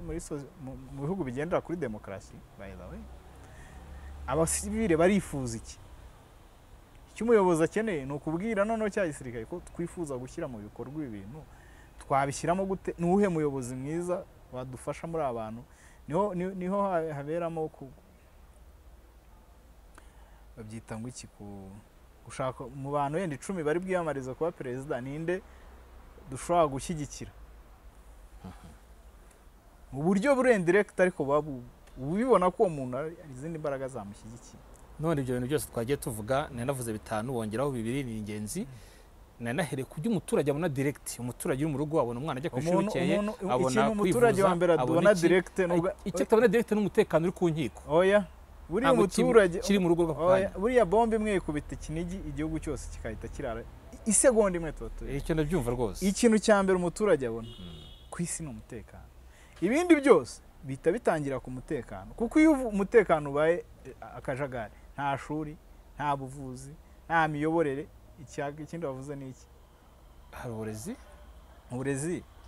mu bihugu bigendera kuri demokarasi. By the way, abasivile barifuza iki? Icyo umuyobozi akeneye ni ukubwira noneho cya gisirikare ko twifuza gushyira mu bikorwa ibintu, twabishyiramo gute, ni uwuhe muyobozi mwiza wadufasha muri abantu. Niho haberamo babyita ngo iki, gushaka mu bantu yenda 10 bari bwiyamariza kuba perezida, ninde dushobora gushyigikira mu buryo buri indirect, ariko ubibona ko uwo muntu hari izindi mbaraga zamushyigikiye. None ibyo bintu byose twagiye tuvuga, nanavuze 5 wongeraho 2 ni ingenzi. Nanahereye ku byo umuturage abona direct. Umuturage uri mu rugo abona umwana ajya ku ishuri bukeye, abona umuturage wa mbere abona direct, icyo atabona direct n'umutekano uri ku nkiko. Oya, buriya umuturage kiri mu rugo rw'akanya, buriya bombe imwe ikubita Kinigi igihugu cyose kikahita kirara isegonda imwe tuba turi. Icyo ndabyumva rwose. Ikintu cya mbere umuturage abona ku isi ni umutekano, ibindi byose bihita bitangira ku mutekano, kuko iyo umutekano ubaye akajagari, nta shuri, nta buvuzi, nta miyoborere. Ikindi bavuze ni iki? Hari uburezi,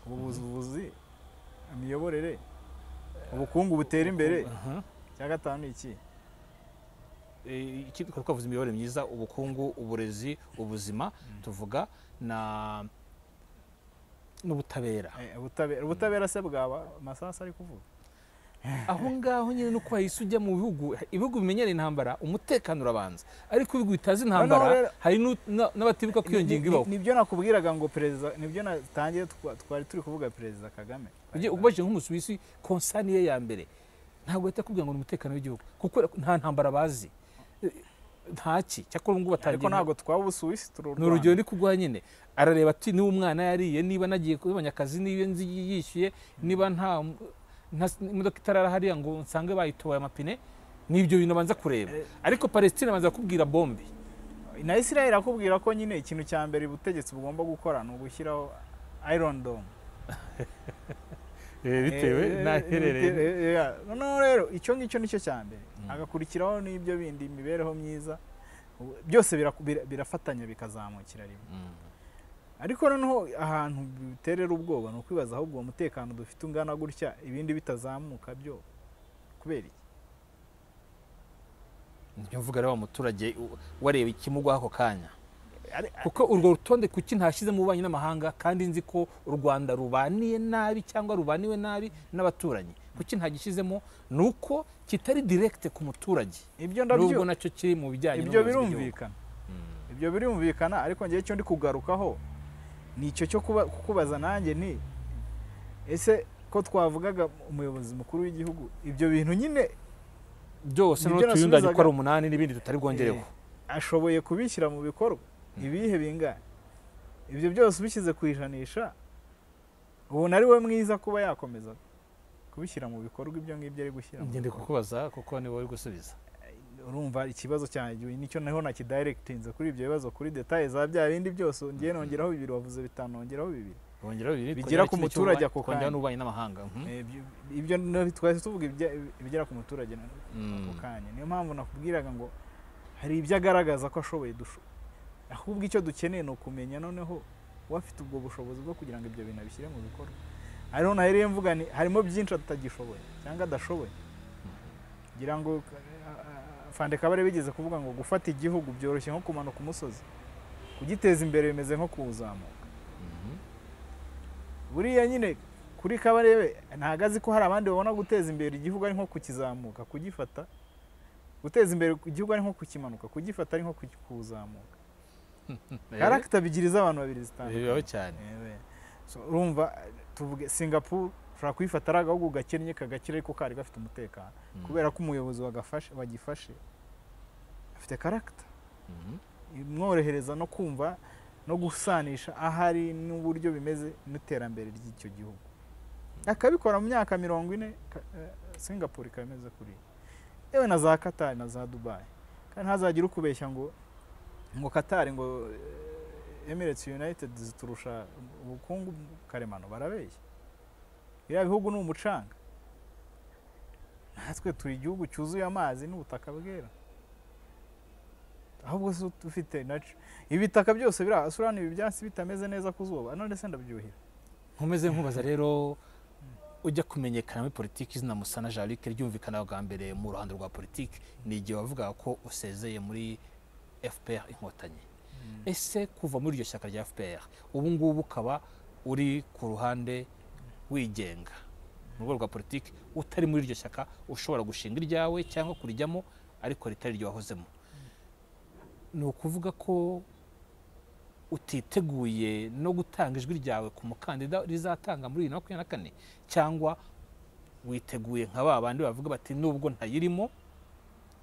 ubuvuzi, imiyoborere, ubukungu butera imbere. Icya gatanu ni iki? Ikindi twavuze imiyoborere myiza, ubukungu, uburezi, ubuzima, tuvuga na n'ubutabera. Ubutabera se bwaba Masasu ari kuvuga aho ngaho nyine, nuko wahise ujya mu bihugu, ibihugu bimenyera intambara, umutekano urabanza, ariko ibihugu bitazi intambara hari n'abatibuka ko iyo ngingo ibaho. Nibyo nakubwiraga ngo perezida, nibyo natangiye twari turi kuvuga perezida Kagame. Ubajije nk'umusuwisi konsani ye ya mbere ntabwo ahita akubwira ngo ni umutekano w'igihugu, kuko nta ntambara bazi, ntaki cyakora ngo batangiye. Ariko ntabwo twabusuwisi turu. Ni urugero ndi kuguha nyine, arareba ati niba umwana yariye, niba nagiye kubanya akazi, niba nzi yishyuye, niba nta imodoka itarara hariya ngo nsange bayitoye amapine, n'ibyo bintu banza kureba. Ariko Palestine banza kubwira bombe, na Israel akubwira ko nyine ikintu cya mbere ubutegetsi bugomba gukora ni ugushyiraho Iron Dome bitewe n'aherereye. Noneho rero icyo ngicyo nicyo cya mbere, agakurikiraho n'ibyo bindi, imibereho myiza, byose birafatanya bikazamukira rimwe. Ariko noneho ahantu biterera ubwoba ni ukwibaza ahubwo uwo mutekano dufite ungana gutya ibindi bitazamuka byo kubera iki? Nibyo mvuga rero, umuturage wareba ikimugwa ako kanya, kuko urwo rutonde kuki ntashyize mu bubanyi n'amahanga, kandi nzi ko u Rwanda rubaniye nabi cyangwa rubaniwe nabi n'abaturanyi, kuki ntagishyizemo? Nuko kitari direct ku muturage, ibyo ndabyo nubwo nacyo kiri mu bijyanye ibyo birumvikana, ibyo birumvikana. Ariko ngiye cyo ndi kugarukaho ni icyo cyo kukubaza nanjye ni ese ko twavugaga umuyobozi mukuru w'igihugu ibyo bintu nyine byose no tuyundanye ko ari 8 n'ibindi tutari bwongereho, ashoboye kubishyira mu bikorwa ibihe bingana? Ibyo byose ubishyize ku ijanisha ubona ari we mwiza kuba yakomeza kubishyira mu bikorwa ibyo ngibyo ari gushyira? Ngende kukubaza kuko ni wowe gusubiza. Urumva ikibazo cyanjye nicyo naho nakidirectinze kuri ibyo bibazo, kuri details za bya bindi byose ngiye nongeraho 2 wavuze 5 nongeraho 2 wongeraho 2 bigera ku muturage ako kanya n'ububanyi n'amahanga. Ibyo twese tuvuga ibigera ku muturage ako kanya. Niyo mpamvu nakubwiraga ngo hari ibyo agaragaza ko ashoboye, ahubwo icyo dukeneye ni ukumenya noneho uwafite ubwo bushobozi bwo kugira ngo ibyo bintu abishyire mu bikorwa. Ariho nahereye mvuga ni harimo byinshi atagishoboye cyangwa adashoboye. Ngira ngo Fande Kabare bigeze kuvuga ngo gufata igihugu byoroshye nko kumanuka umusozi, kugiteza imbere bimeze nko kuwuzamuka. Buriya nyine kuri Kabarebe ntago azi ko hari abandi babona guteza imbere igihugu ari nko kukizamuka, kugifata. Guteza imbere igihugu ari nko kukimanuka, kugifata ari nko kuwuzamuka. Karagita bigiriza abantu babiri zitandukanye cyane. So urumva tuvuge Singapore ushobora kuyifata ari agahugu gakennye kagakira ariko kari gafite umutekano, kubera ko umuyobozi wagafashe wagifashe afite karagita. Imworohereza no kumva no gusanisha ahari n'uburyo bimeze n'iterambere ry'icyo gihugu. Akabikora mu myaka 40, Singapore ikaba imeze kuriya, yewe na za Qatar na za Dubai. Kandi ntazagira ukubeshya ngo Qatar ngo Emirates United ziturusha ubukungu karemano, barabeshya. Biriya bihugu ni umucanga, natwe turi igihugu cyuzuye amazi n'ubutaka bwera. Ahubwo se dufite ibitaka byose birasurana, ibi byatsi bitameze neza ku zuba, none se ndabyuhira. Nkomeze nkubaza rero, ujya kumenyekana muri politiki izina Musana Jean Luc ryumvikana bwa mbere mu ruhando rwa politiki ni igihe wavugaga ko usezeye muri FPR Inkotanyi. Ese kuva muri iryo shyaka rya FPR ubu ngubu ukaba uri ku ruhande wigenga mu rwego rwa politiki, utari muri iryo shyaka, ushobora gushinga iryawe cyangwa kurijyamo ariko ritari iryo wahozemo, ni ukuvuga ko utiteguye no gutanga ijwi ryawe ku mukandida rizatanga muri 2024, cyangwa witeguye nka ba bandi bavuga bati nubwo ntayirimo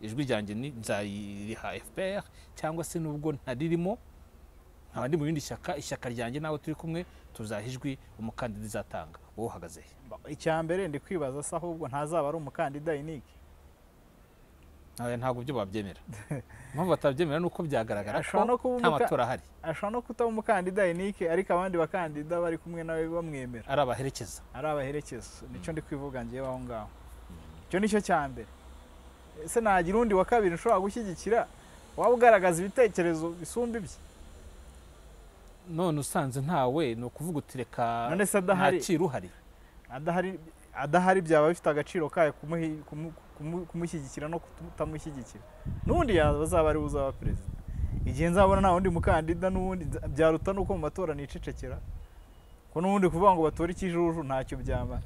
ijwi ryanjye nzayiriha FPR, cyangwa se nubwo ntaririmo nkaba ndi mu rindi shyaka, ishyaka ryanjye nawe turi kumwe tuzaha ijwi umukandida izatanga? Wowe uhagaze he? Icya mbere ndi kwibaza se ahubwo ntazaba ari umukandida Unique? Ntabwo byo babyemera. Impamvu batabyemera ni uko byagaragara ko nta matora ahari. Ashobora no kutaba umukandida Unique ariko abandi bakandida bari kumwe nawe bamwemera, ari abaherekeza. Ari abaherekeza, nicyo ndi kwivuga ngewe aho ngaho. Icyo nicyo cya mbere. Ese nagira undi wa kabiri ushobora gushyigikira waba ugaragaza ibitekerezo bisumba ibye? None usanze ntawe, ni ukuvuga uti reka ntakiri uhari. Adahari byaba bifite agaciro kayo kumushyigikira no kutamushyigikira. N'ubundi yazaba ari uzaba perezida. Igihe nzabona nta wundi mukandida n'ubundi byaruta nuko mu matora nicecekera, ko n'ubundi kuvuga ngo batore ikijuju ntacyo byamara.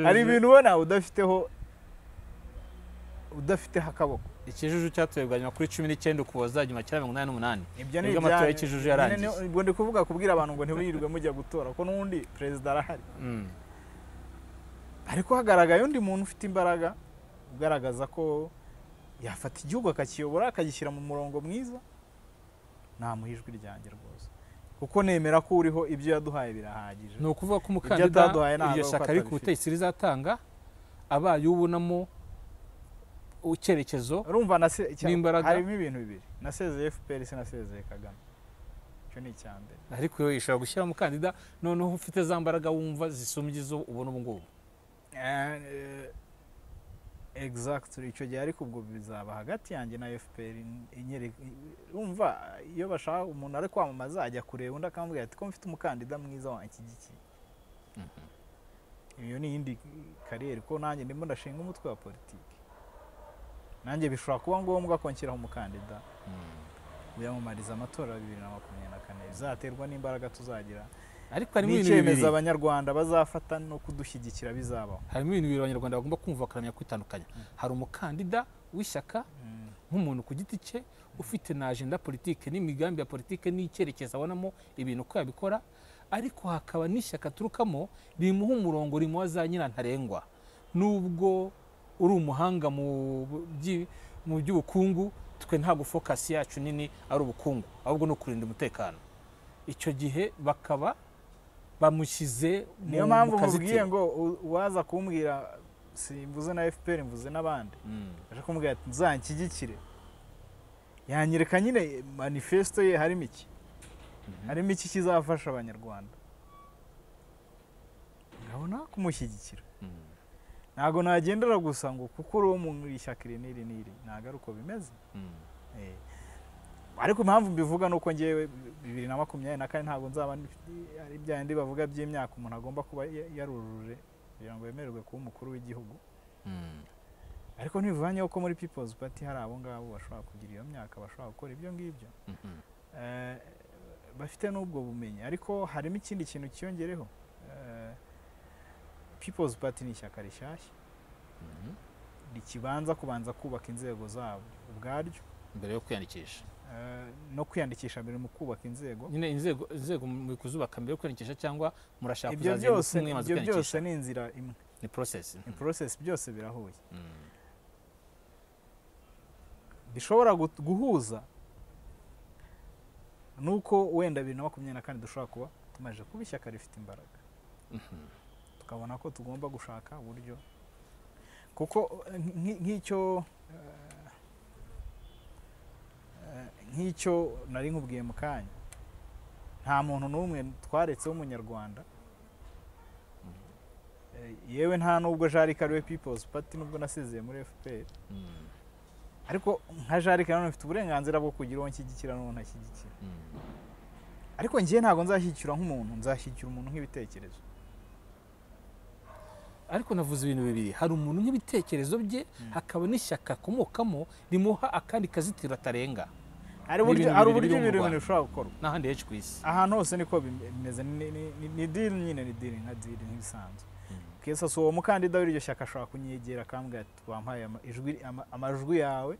Hari ibintu ubona udafiteho akaboko. Ikijuju cyatoye bwa nyuma kuri 19 Ukuboza 1988, nibwo amatora y'ikijuju yarangiye. Ubwo ndi kuvuga kubwira abantu ngo ntibirirwe mujya gutora ko n'ubundi perezida arahari. Ariko hagaragaye undi muntu ufite imbaraga ugaragaza ko yafata igihugu akakiyobora akagishyira mu murongo mwiza, namuha ijwi ryanjye rwose, kuko nemera ko uriho ibyo yaduhaye birahagije. Ni ukuvuga ko umukandida iryo shyaka riri ku butegetsi rizatanga abaye ubonamo icyerekezo n'imbaraga. Harimo ibintu bibiri, nasezeye FPR sinasezeye Kagame, icyo ni icya mbere. Ariko iyo ishobora gushyira umukandida noneho ufite za mbaraga wumva zisumbye izo ubona ubu ngubu. Exactly, icyo gihe ariko ubwo bizaba hagati yanjye na FPR. Urumva iyo bashaka umuntu ari kwamamaza ajya kureba undi akamubwira ati ko mfite umukandida mwiza wanshyigikiye. Iyo ni iyindi kariyeri, ko nanjye ndimo ndashinga umutwe wa politiki, nanjye bishobora kuba ngombwa ko nshyiraho umukandida wiyamamariza amatora 2024. Bizaterwa n'imbaraga tuzagira, ariko harimo ibintu bibiri abanyarwanda bazafata no kudushyigikira bizabaho. Harimo ibintu bibiri abanyarwanda bagomba kumva bakamenya kwitandukanya. Hari umukandida w'ishyaka nk'umuntu ku giti cye ufite na agenda politike n'imigambi ya politike n'icyerekezo abonamo ibintu uko yabikora, ariko hakaba n'ishyaka aturukamo rimuha umurongo, rimuha za nyirantarengwa. Nubwo uri umuhanga mu by'ubukungu, twe ntabwo focus yacu nini ari ubukungu, ahubwo no kurinda umutekano. Icyo gihe bakaba bamushyize. Niyo mpamvu mubwiye ngo uwaza kumbwira, simvuze na FPR mvuze n'abandi, aje kumbwira ati nzanshyigikire, yanyereka nyine manifesto ye harimo iki, harimo iki kizafasha abanyarwanda, nkabona kumushyigikira. Ntabwo nagendera gusa ngo kuko uri uwo mu ishyaka iri n'iri n'iri, ntabwo ari uko bimeze. Ariko impamvu mbivuga nuko ngewe 2024 ntabwo nzaba ari bya bindi bavuga by'imyaka umuntu agomba kuba yarujuje kugira ngo yemererwe kuba umukuru w'igihugu. Ariko ntibivanyeho ko muri People's Party hari abo ngabo bashobora kugira iyo myaka, bashobora gukora ibyo ngibyo, bafite n'ubwo bumenyi. Ariko harimo ikindi kintu cyiyongereho, People's Party ni ishyaka rishyashya rikibanza kubanza kubaka inzego zabo ubwaryo mbere yo kwiyandikisha. No kwiyandikisha mbere mu kubaka inzego. Nyine inzego mu kuzubaka mbere yo kwiyandikisha, cyangwa murashaka kuzazinduka umwe maze kwiyandikisha? Ibyo byose ni inzira imwe, ni process. Ni process, byose birahuye. Bishobora guhuza nuko wenda 2024 dushobora kuba tumaze kuba ishyaka rifite imbaraga, tukabona ko tugomba gushaka uburyo, kuko nk'icyo nari nkubwiye mu kanya, nta muntu n'umwe twaretse w'umunyarwanda, yewe nta nubwo Jarike ariwe People's Party, nubwo nasezeye muri FPR, ariko nka Jarike nanone mfite uburenganzira bwo kugira uwo nshyigikira n'uwo ntashyigikira. Ariko njye ntabwo nzashyigikira nk'umuntu, nzashyigikira umuntu nk'ibitekerezo. Ariko navuze ibintu bibiri, hari umuntu nk'ibitekerezo bye, hakaba n'ishyaka akomokamo rimuha akandi kazitiro atarenga. Hari uburyo ibintu bishobora gukorwa n'ahandi henshi ku isi, ahantu hose niko bimeze. Ni deal nyine, ni deal nka deal nk'ibisanzwe. Kesa so uwo mukandida w'iryo shyaka ashobora kunyegera akambwira ati wampaye amajwi yawe,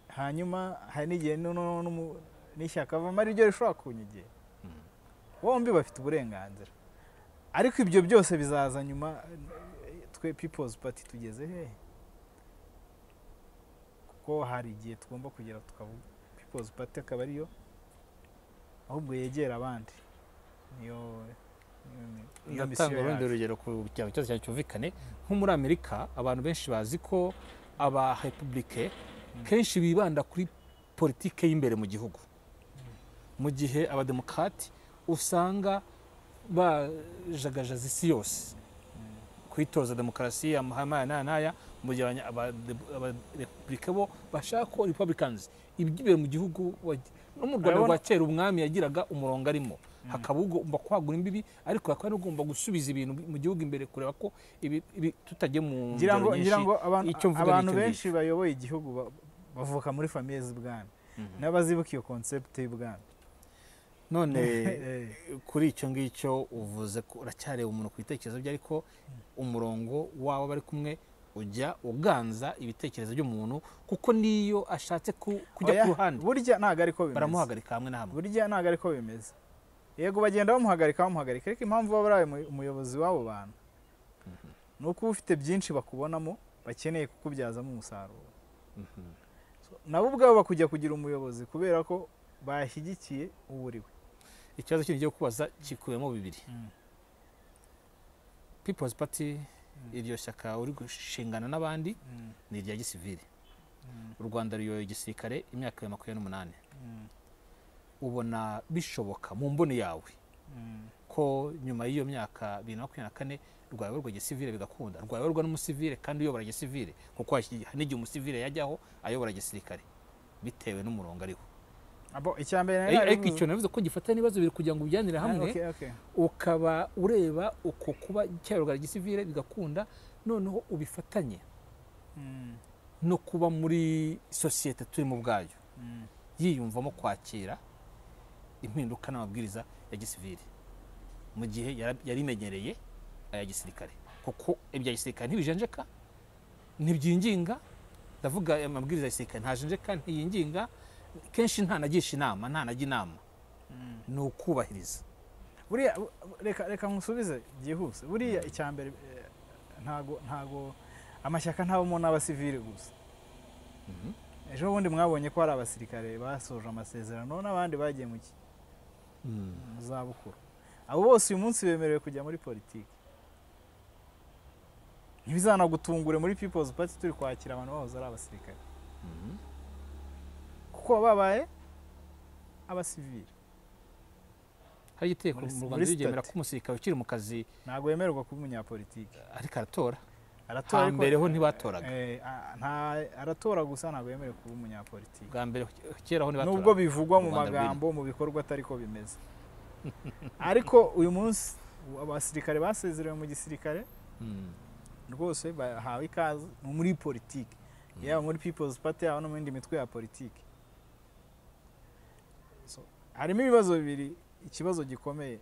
hanyuma hari n'igihe n'ishyaka avamo ariryo rishobora kunyegera. Bombi bafite uburenganzira, ariko ibyo byose bizaza nyuma. Twe People's Party tugeze hehe? Kuko hari igihe tugomba kugera tukavuga People's Party akaba ariyo ahubwo yegera abandi. Niyo ndatanga urundi rugero ku cyaro cyose cyumvikane. Nko muri Amerika abantu benshi bazi ko aba republike kenshi bibanda kuri politike y'imbere mu gihugu, mu gihe abademokrati usanga bajagajaza isi yose kwitoza demokarasi, amahame aya n'aya, mu gihe abarepublike bo bashaka ko Republicans iby'imbere mu gihugu. No mu Rwanda rwa kera umwami yagiraga umurongo arimo, hakaba ugomba kwagura imbibi, ariko hakaba n'ugomba gusubiza ibintu mu gihugu imbere, kureba ko ibi tutagiye mu ngero nyinshi. Abantu benshi bayoboye igihugu bavuka muri famiye z'ubwami, n'abazibuka iyo concept y'ubwami. None kuri icyo ngicyo uvuze ko uracyareba umuntu ku bitekerezo bye, ariko umurongo wawe bari kumwe ujya uganza ibitekerezo by'umuntu, kuko niyo ashatse kujya ku ruhande burya ntago ariko bimeze, baramuhagarika hamwe na hamwe. Burya ntago ariko bimeze. Yego bagenda bamuhagarika, ariko impamvu baba ari umuyobozi w'abo bantu ni uko ufite byinshi bakubonamo bakeneye kukubyazamo umusaruro. Nabo ubwabo bakujya kugira umuyobozi kubera ko bashyigikiye uwo uriwe. Ikibazo kindi ngiye kubaza kikubiyemo bibiri. People's Party, iryo shyaka uri gushingana n'abandi, ni irya gisivili. U Rwanda ruyoboye igisirikare imyaka 28. Ubona bishoboka mu mboni yawe ko nyuma y'iyo myaka 2024 rwayoborwa gisivile bigakunda, rwayoborwa n'umusivile kandi uyobora gisivile, kuko n'igihe umusivile yajyaho ayobora gisirikare bitewe n'umurongo ariho? Abo icyambere ariko icyo navuze ko gifata n'ibibazo biri kugira ngo ubyanire hamwe, ukaba ureba uko kuba cyayoborwa gisivile bigakunda, noneho ubifatanye no kuba muri sosiyete turimo ubwayo yiyumvamo kwakira impinduka n'amabwiriza ya gisivile, mu gihe yarimenyereye aya gisirikare, kuko ibya gisirikare ntibijenjeka, ntibyinginga. Ndavuga amabwiriza ya gisirikare ntajenjeka, ntiyinginga, kenshi ntanagisha inama, ntanajya inama, ni ukubahiriza. Buriya reka nkusubize byihuse. Buriya icyambere ntago amashyaka ntabamo n'abasivile gusa. Ejo bundi mwabonye ko hari abasirikare basoje amasezerano n'abandi bagiye mu zabukuru. Abo bose uyu munsi bemerewe kujya muri politiki. Ntibizanagutungure muri People's Party turi kwakira abantu bahoze ari abasirikare, kuko babaye abasivili. Hari igiteko mu Rwanda rigemera ko umusirikare ukiri mu kazi ntabwo yemererwa kuba umunyapolitiki, ariko aratora. Hambere ho ntibatoraga. Aratora gusa, ntabwo yemerewe kuba umunyapolitiki. Bwa mbere kera ho ntibatoraga, nubwo bivugwa mu magambo, mu bikorwa atari ko bimeze. Ariko uyu munsi abasirikare basezerewe mu gisirikare rwose bahawe ikaze muri politiki, yaba muri People's Party yaba no mu yindi mitwe ya politiki. Harimo ibibazo bibiri. Ikibazo gikomeye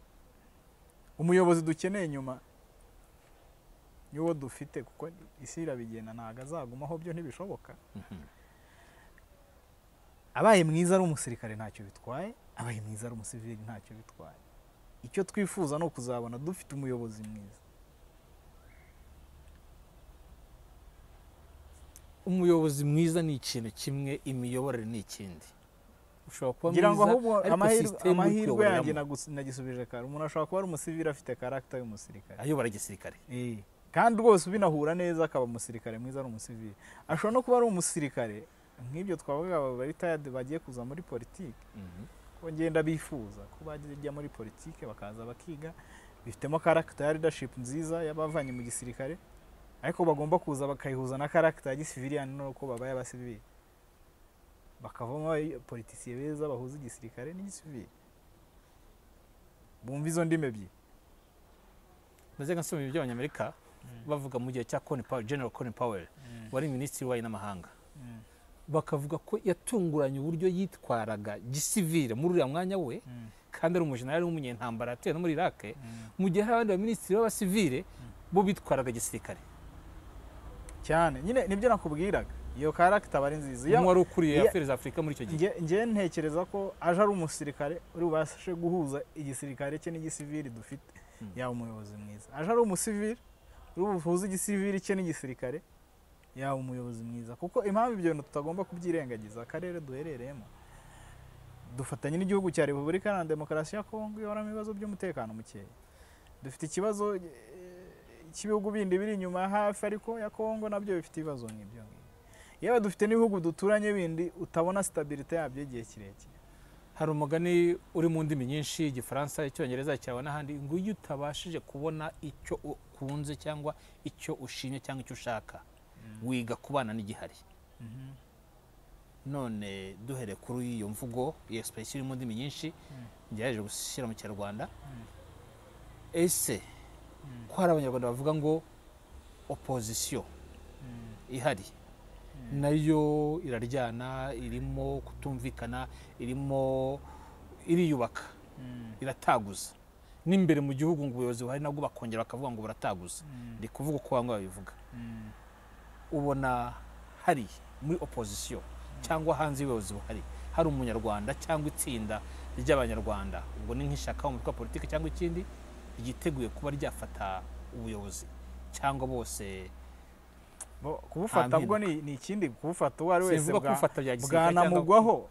umuyobozi dukeneye nyuma y'uwo dufite, kuko isi irabigena ntago azagumaho, byo ntibishoboka. Abaye mwiza ari umusirikare ntacyo bitwaye, abaye mwiza ari umusivili ntacyo bitwaye. Icyo twifuza ni ukuzabona dufite umuyobozi mwiza. Umuyobozi mwiza ni ikintu kimwe, imiyoborere ni ikindi. Ushobora kuba ngira ngo mwiza ahubwo ariko system uri amahirwe yanjye kuyoboreramo nagisubije kare. Umuntu ashobora kuba ari umusivili afite character y'umusirikare, ayobora igisirikare. Kandi rwose ubinahura neza akaba umusirikare mwiza ari umusivili. Ashobora no kuba ari umusirikare nk'ibyo twavuga aba retired bagiye kuza muri politiki, ko ngenda bifuza ko bajya muri politiki bakaza bakiga, bifitemo character ya leadership nziza y'abavanye mu gisirikare, ariko bagomba kuza bakayihuza na character ya gisivilian, nuko babaye abasivili bakavamo politiciens beza bahuza igisirikare n'igisivili, bumva izo ndimi ebyiri. Najyaga nsoma ibintu by'Abanyamerika bavuga mu gihe cya Colin Powell, General Colin Powell wari minisitiri w'ububanyi n'amahanga, bakavuga ko yatunguranye uburyo yitwaraga gisivile muri uriya mwanya we, kandi ari umujenerali w'umunyentambara yatewe no muri Iraq, mu gihe hari abandi baminisitiri b'abasivile bo bitwaraga gisirikare. Cyane nyine nibyo nakubwiraga, iyo character aba ari nziza. Umwe wari ukuriye affaires za Afurika muri icyo gihe. Nge ntekereza ko aje ari umusirikare uri bubashe guhuza igisirikare cye n'igisivili dufite, yaba umuyobozi mwiza. Aje ari umusivili uri buhuze igisivili cye n'igisirikare, yaba umuyobozi mwiza. Kuko impamvu ibyo bintu tutagomba kubyirengagiza, akarere duherereyemo dufatanye n'igihugu cya Repubulika Iharanira Demokarasi ya Kongo ihoramo ibibazo by'umutekano mukeya. Dufite ikibazo cy'ibihugu bindi biri inyuma hafi ariko ya Kongo, nabyo bifite ibibazo nk'ibyo ngibyo. Yewe dufite n'ibihugu duturanye bindi utabona stabilité yabyo igihe kirekire. Hari umugani uri mu ndimi nyinshi, Igifaransa, Icyongereza, cyangwa n'ahandi, ngo iyo utabashije kubona icyo ukunze cyangwa icyo ushimye cyangwa icyo ushaka, wiga kubana n'igihari. None duhere kuri iyo mvugo, iyo expression iri mu ndimi nyinshi ngerageje gushyira mu Kinyarwanda, ese ko hari Abanyarwanda bavuga ngo opposition ihari nayo iraryana, irimo kutumvikana, irimo iriyubaka, irataguza n'imbere mu gihugu, ngo ubuyobozi buhari nabwo bakongera bakavuga ngo burataguza, ndi kuvuga uko bamwe babivuga, ubona hari muri opposition cyangwa hanze y'ubuyobozi buhari hari Umunyarwanda cyangwa itsinda ry'Abanyarwanda, ubwo ni nk'ishyaka, umutwe wa politiki cyangwa ikindi, ryiteguye kuba ryafata ubuyobozi, cyangwa bose Kubufata bwo ni ikindi, kubufata uwo ari wese Simvuga kubufata bya gisirikare cyangwa bwanamugwaho.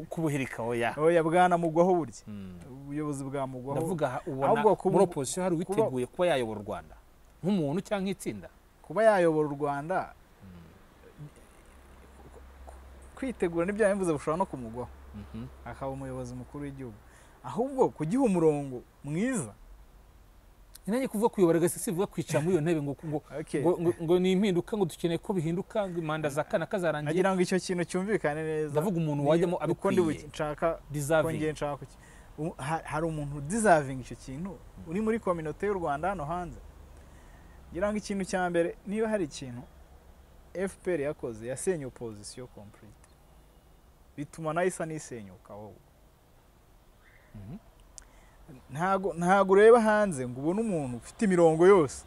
Kubuhirika, oya. Oya, bwanamugwaho burya, ubuyobozi bwamugwaho. Ndavuga ubona Ahubwo muri opposition hari uwiteguye kuba yayobora u Rwanda nk'umuntu cyangwa nk'itsinda? Kuba yayobora u Rwanda, kwitegura nibyo yabivuze, bushobora no kumugwaho akaba umuyobozi mukuru w'igihugu. Ahubwo kugiha umurongo mwiza. Nanjye kuvuga kuyobora gasi sivuga kwicara muri iyo ntebe ngo ngo ni impinduka, ngo dukeneye ko bihinduka, ngo manda za kana kazarangiye. Nagira ngo icyo kintu cyumvikane neza. Ndavuga umuntu wajyamo Uko ndi abikwiye, nshaka ko deserving. Ngiye nshaka hari umuntu deserving icyo kintu uri muri communauté y'u Rwanda hano hanze. Ngira ngo ikintu cya mbere, niba hari ikintu FPR yakoze, yasenye opposition complete, bituma nayo isa n'isenyuka wowe. Ntago ureba hanze ngo ubone umuntu ufite imirongo yose.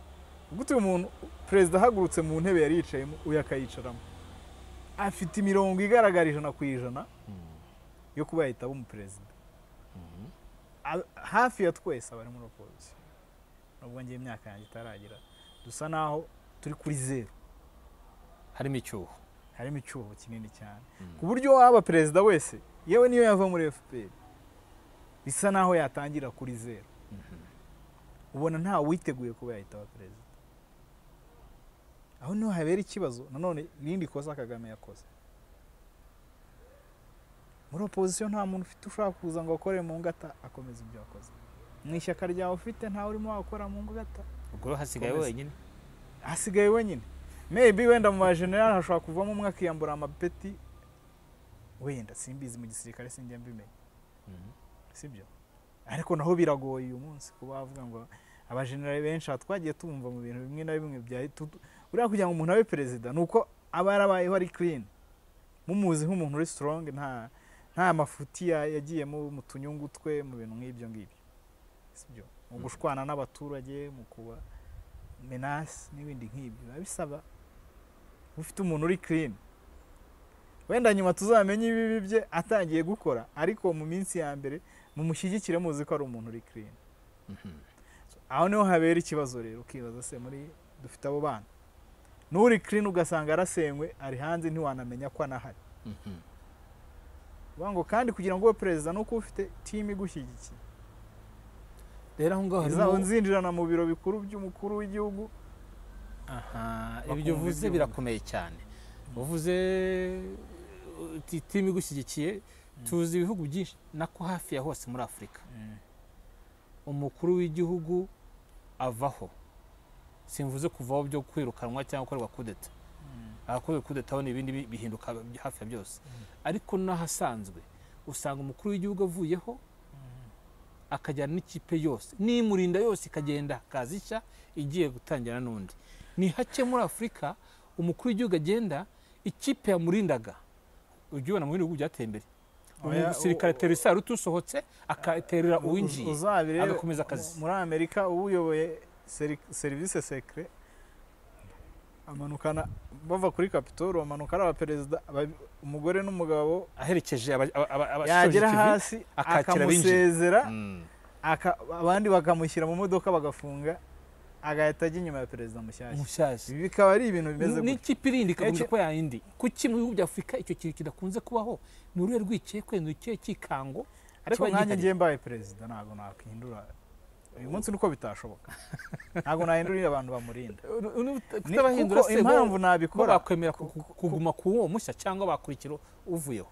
Gute umuntu perezida ahagurutse mu ntebe yari yicayemo, uyu akayicaramo, afite imirongo igaragara 100% yo kuba yahita aba umuperezida? Hafi ya twese abari muri opposition, nubwo ngiye imyaka yanjye itaragira, dusa naho turi kuri zeru. Harimo icyuho. Harimo icyuho kinini cyane, ku buryo waba perezida wese, yewe niyo yava muri FPR, bisa naho yatangira kuri zeru. Ubona nta witeguye kuba yahita aba perezida. Aho niho habera ikibazo. Nanone irindi kosa Kagame yakoze, muri opposition nta muntu ufite ushobora kuza ngo akore mu ngata akomeza ibyo yakoze. Mu ishyaka ryawe ufite ntawe urimo wakora mu ngata. Ubwo rero hasigaye Komeza. wenyine. Hasigaye wenyine. Maybe wenda mu bajenerali hashobora kuvamo umwe akiyambura amapeti, wenda simbizi, mu gisirikare sinjya mbimenya, sibyo? Ariko naho biragoye uyu munsi kuba wavuga ngo abajenerali benshi aha twagiye tumva mu bintu bimwe na bimwe bya buriya kugira ngo umuntu abe perezida ni uko aba yarabayeho ari clean, mumuzi nk'umuntu uri strong, nta mafuti yagiyemo mu tunyungu twe, mu bintu nk'ibyo ngibyo, sibyo? Mu gushwana n'abaturage, mu kuba menace n'ibindi nk'ibyo, biba bisaba ufite umuntu uri clean. Wenda nyuma tuzamenye ibibi bye atangiye gukora, ariko mu minsi ya mbere mumushyigikire muzi ko ari umuntu uri clean. So, aho niho habera ikibazo rero, ukibaza se muri dufite abo bana N'uri clean ugasanga arasenywe, ari hanze, ntiwanamenya ko anahari. Ngo kandi kugira ngo ube perezida nuko ufite team igushyigikiye. Rero aho ngaho harimo nzinjirana mu biro bikuru by'umukuru w'igihugu. Aha, ibyo uvuze birakomeye cyane. Uvuze team igushyigikiye, tuzi ibihugu byinshi nako hafi ya hose muri Afurika. Umukuru w'igihugu avaho, simvuze kuvaho byo kwirukanwa cyangwa gukorerwa kudeta. Abakorerwa kudeta ni ibindi bihinduka hafi ya byose. Ariko n'ahasanzwe usanga umukuru w'igihugu avuyeho akajyana n'ikipe yose, n'imurinda yose ikagenda kaza ishya igiye gutangira n'undi. Ni hake muri Afurika umukuru w'igihugu agenda ikipe yamurindaga. Ujya ubona mu bihugu byateye imbere, umusirikare atera isaruti usohotse akaterera uwinjiye agakomeza akazi. Muri Amerika uyoboye service secret amanukana bava kuri Capitol, amanuka ari abaperezida, umugore n'umugabo aherekeje yagera hasi akamusezera, abandi bakamushyira mu modoka bagafunga, agahita ajya inyuma ya perezida mushyashya. Ibi bikaba ari ibintu bimeze gutya. N'ikipe irindi ikavuga ko yayindi. Kuki mu bihugu bya Afurika icyo kintu kidakunze kubaho? Ni uruhe rwikekwe, ni ikihe kikango? Ariko nkanjye ngiye mbaye perezida ntabwo nakwihindura uyu munsi, nuko bitashoboka. Ntabwo nahindurira abantu bamurinda. Kutabahindura se impamvu nabikora, bakwemera kuguma ku uwo mushya cyangwa bakurikira uvuyeho.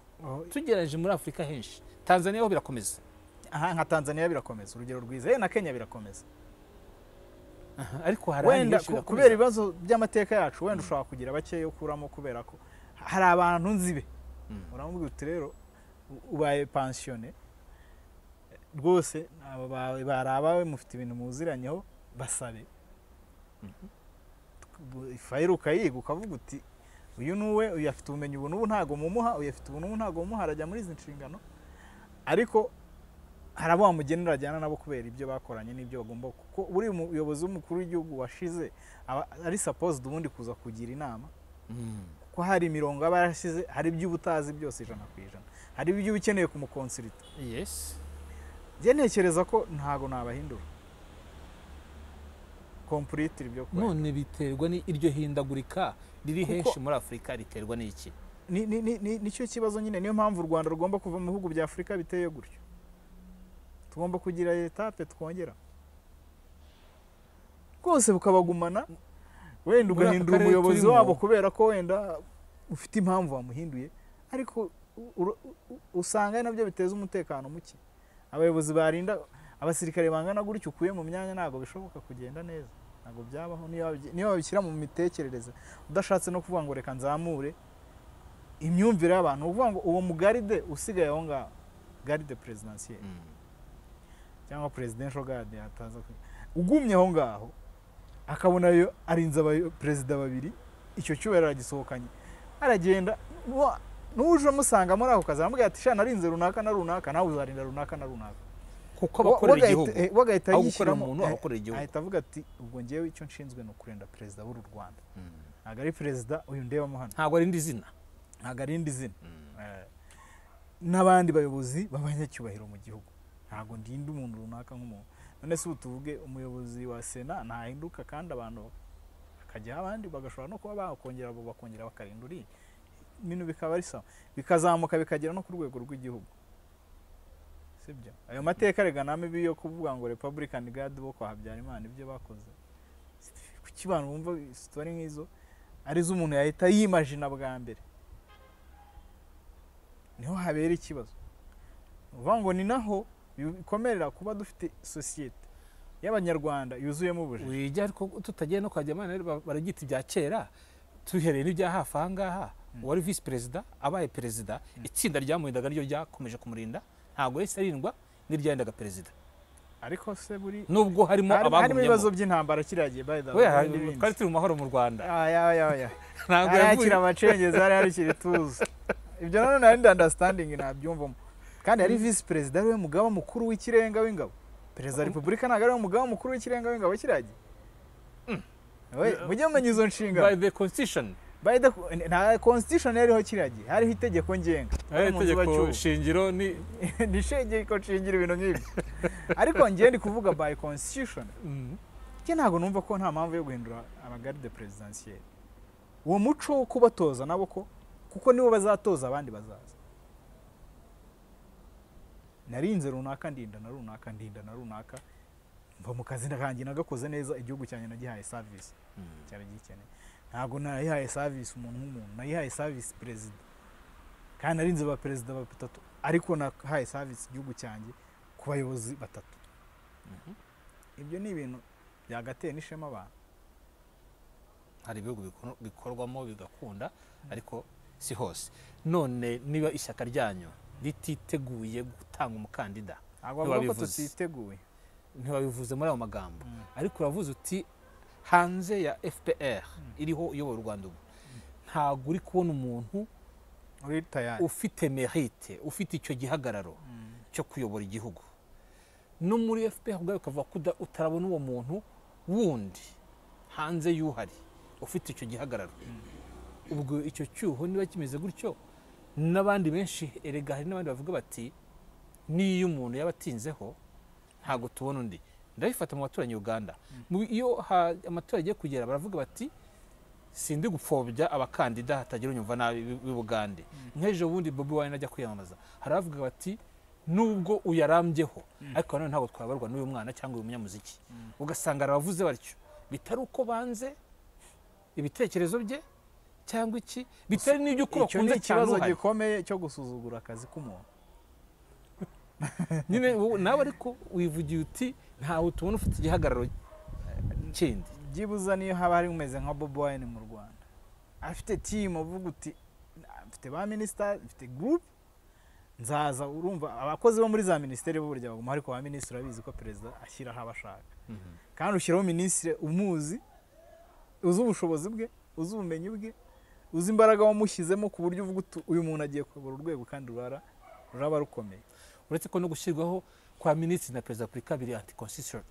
Tugerageje muri Afurika henshi, Tanzania ho birakomeza. Aha nka Tanzania birakomeza, urugero rwiza, na Kenya birakomeza. Ariko hari wenda kubera ibibazo by'amateka yacu, wenda ushobora kugira bake yo kuramo, kubera ko hari abantu nzibe uramubwira uti rero ubaye pensionné rwose, aba bari abawe, mufite ibintu muziranyeho, basabe fayiro ukayiga ukavuga uti uyu nuwe, uyu afite ubumenyi ubu n'ubu ntago mumuha, uyu afite ubu n'ubu ntago mumuha, arajya muri izi nshingano. Ariko hari abo wamugenera ajyana nabo kubera ibyo bakoranye n'ibyo bagomba, kuko buri muyobozi w'umukuru w'igihugu washize ari supposed ubundi kuza kugira inama, kuko hari imirongo aba yarashize, hari ibyo ubutazi byose 100%, hari ibyo ukeneye kumukonsulta. Yes, njye ntekereza ko ntago nabahindura completely ibyo kubera. None biterwa ni iryo hindagurika riri henshi muri Afurika, riterwa n'iki? Nicyo kibazo nyine. Niyo mpamvu u Rwanda rugomba kuva mu bihugu bya Afurika biteye gutyo. Tugomba kugira etape twongera rwose bukabagumana, wenda ugahindura umuyobozi wabo kubera ko wenda ufite impamvu wamuhinduye, ariko usanga nabyo biteza umutekano muke. Abayobozi barinda abasirikare bangana gutyo ukuye mu myanya ntabwo bishoboka kugenda neza, ntabwo byabaho. Niyo babishyira mu mitekerereze, udashatse no kuvuga ngo reka nzamure imyumvire y'abantu, uvuga ngo uwo mugaride usigaye aho ngaho, garde presidentielle cyangwa presidential guard yataza, ugumye aho ngaho akabona yo arinze abaperezida babiri, icyo cyubahiro aragisohokanye, aragenda n'uje amusanga muri ako kazi aramubwira ati sha narinze runaka na runaka, nawe uzarinda runaka na runaka, kuko abakorera igihugu, wagahita aho gukorera umuntu abakorera igihugu. Ahita avuga ati ubwo ngewe icyo nshinzwe ni ukurinda perezida w'uru Rwanda, ntabwo ari perezida uyu ndebamo hano, ntabwo ari indi zina, ntabwo ari indi zina n'abandi bayobozi b'abanyacyubahiro mu gihugu, ntabwo ndinda umuntu runaka nk'umuntu. None se ubu tuvuge umuyobozi wa Sena ntahinduka, kandi abantu bakajya abandi bagashobora no kuba bakongera abo bakongera bakarinda uriya, ibintu bikaba ari sawa, bikazamuka bikagera no ku rwego rw'igihugu. Sibyo? Ayo mateka rega name yo kuvuga ngo Republican Guard bo kwa Habyarimana ibyo bakoze, kuki abantu bumva story nk'izo ari zo umuntu yahita yimagina bwa mbere, niho habera ikibazo. Uvuga ngo ni naho bikomerera kuba dufite societe y'abanyarwanda yuzuyemo ubujiji. Wijya ariko tutagiye no kwa Habyarimana baragita ibya kera, tuhereye n'ibya hafi aha ngaha. Uwari vice perezida abaye perezida, itsinda ryamurindaga ryo ryakomeje kumurinda, ntabwo yahise arindwa n'iryarindaga perezida. Ariko se buri nubwo harimo abagumyemo ibibazo by'intambara kiriya gihe, by the way twari turi mu mahoro mu Rwanda. Aya ntabwo yakira abacengezi, hari harikiri tuzi ibyo. None nari understanding nabyumvamo. Kandi ari vice perezida ari we mugaba mukuru w'ikirenga w'ingabo. Perezida wa Repubulika ntabwo ari we mugaba mukuru w'ikirenga w'ingabo kiriya gihe. Mujye mumenya izo nshingano. By the constitution. By the nta constitution yariho kiriya gihe, hariho itegeko ngenga. Itegeko shingiro ni ni itegeko shingiro, ibintu nk'ibyo. Ariko ngiye ndi kuvuga by constitution. Njye ntabwo numva ko nta mpamvu yo guhindura abagarde presidentielle. Uwo muco wo kubatoza nabo ko kuko nibo bazatoza abandi bazaza. Narinze runaka ndinda na runaka ndinda na runaka, mva mu kazi kanjye nagakoze neza, igihugu cyanjye nagihaye service cyari gikeneye. Ntabwo nayihaye service umuntu nk'umuntu, nayihaye service perezida, kandi narinze ba perezida batatu, ariko nahaye service igihugu cyanjye ku bayobozi batatu. Ibyo ni ibintu byagateye n'ishema abantu. Hari ibihugu bikorwamo bigakunda, ariko si hose. None niba ishyaka ryanyu rititeguye gutanga umukandida, ntabwo tutiteguye, ntibabivuze muri ayo magambo, ariko uravuze uti hanze ya FPR iriho uyobora u Rwanda ubu, ntabwo uri kubona umuntu ufite mérite, ufite icyo gihagararo cyo kuyobora igihugu. No muri FPR ubwayo ukavuga ko utarabona uwo muntu wundi hanze y'uhari ufite icyo gihagararo. Ubwo icyo cyuho niba kimeze gutyo, n'abandi benshi erega hari n'abandi bavuga bati niyo umuntu yabatinzeho ntago tubona undi. Ndabifata mu baturanyi Uganda, iyo amatora agiye kugera baravuga bati sindi gupfobya abakandida hatagira unyumva nabi b'Ubugande. Nk'ejo bundi Bobi Wine ajya kwiyamamaza, hari abavuga bati nubwo uyarambyeho ariko none ntago twabarwa n'uyu mwana cyangwa uyu munyamuziki. Ugasanga arabavuze batyo, bitari uko banze ibitekerezo bye cyangwa iki, bitari n'ibyo uko bakunze. Ikibazo gikomeye cyo gusuzugura akazi k'umuntu nyine nawe, ariko wivugiye uti ntawe tubona ufite igihagararo kindi. Byibuza niyo haba hari umeze nka Bobi Wine mu Rwanda, afite team, uvuga uti mfite ba minister, mfite group nzaza. Urumva abakozi bo muri za ministeri bo burya baguma, ariko ba minister abizi ko perezida ashyiraho abashaka, kandi ushyiraho ministre umuzi, uzi ubushobozi bwe, uzi ubumenyi bwe, uzi imbaraga wamushyizemo, ku buryo uvuga uti uyu muntu agiye kuyobora urwego kandi ruraba rukomeye. Uretse ko no gushyirwaho kwa minisitiri na perezida wa Repubulika biri anti-constitution.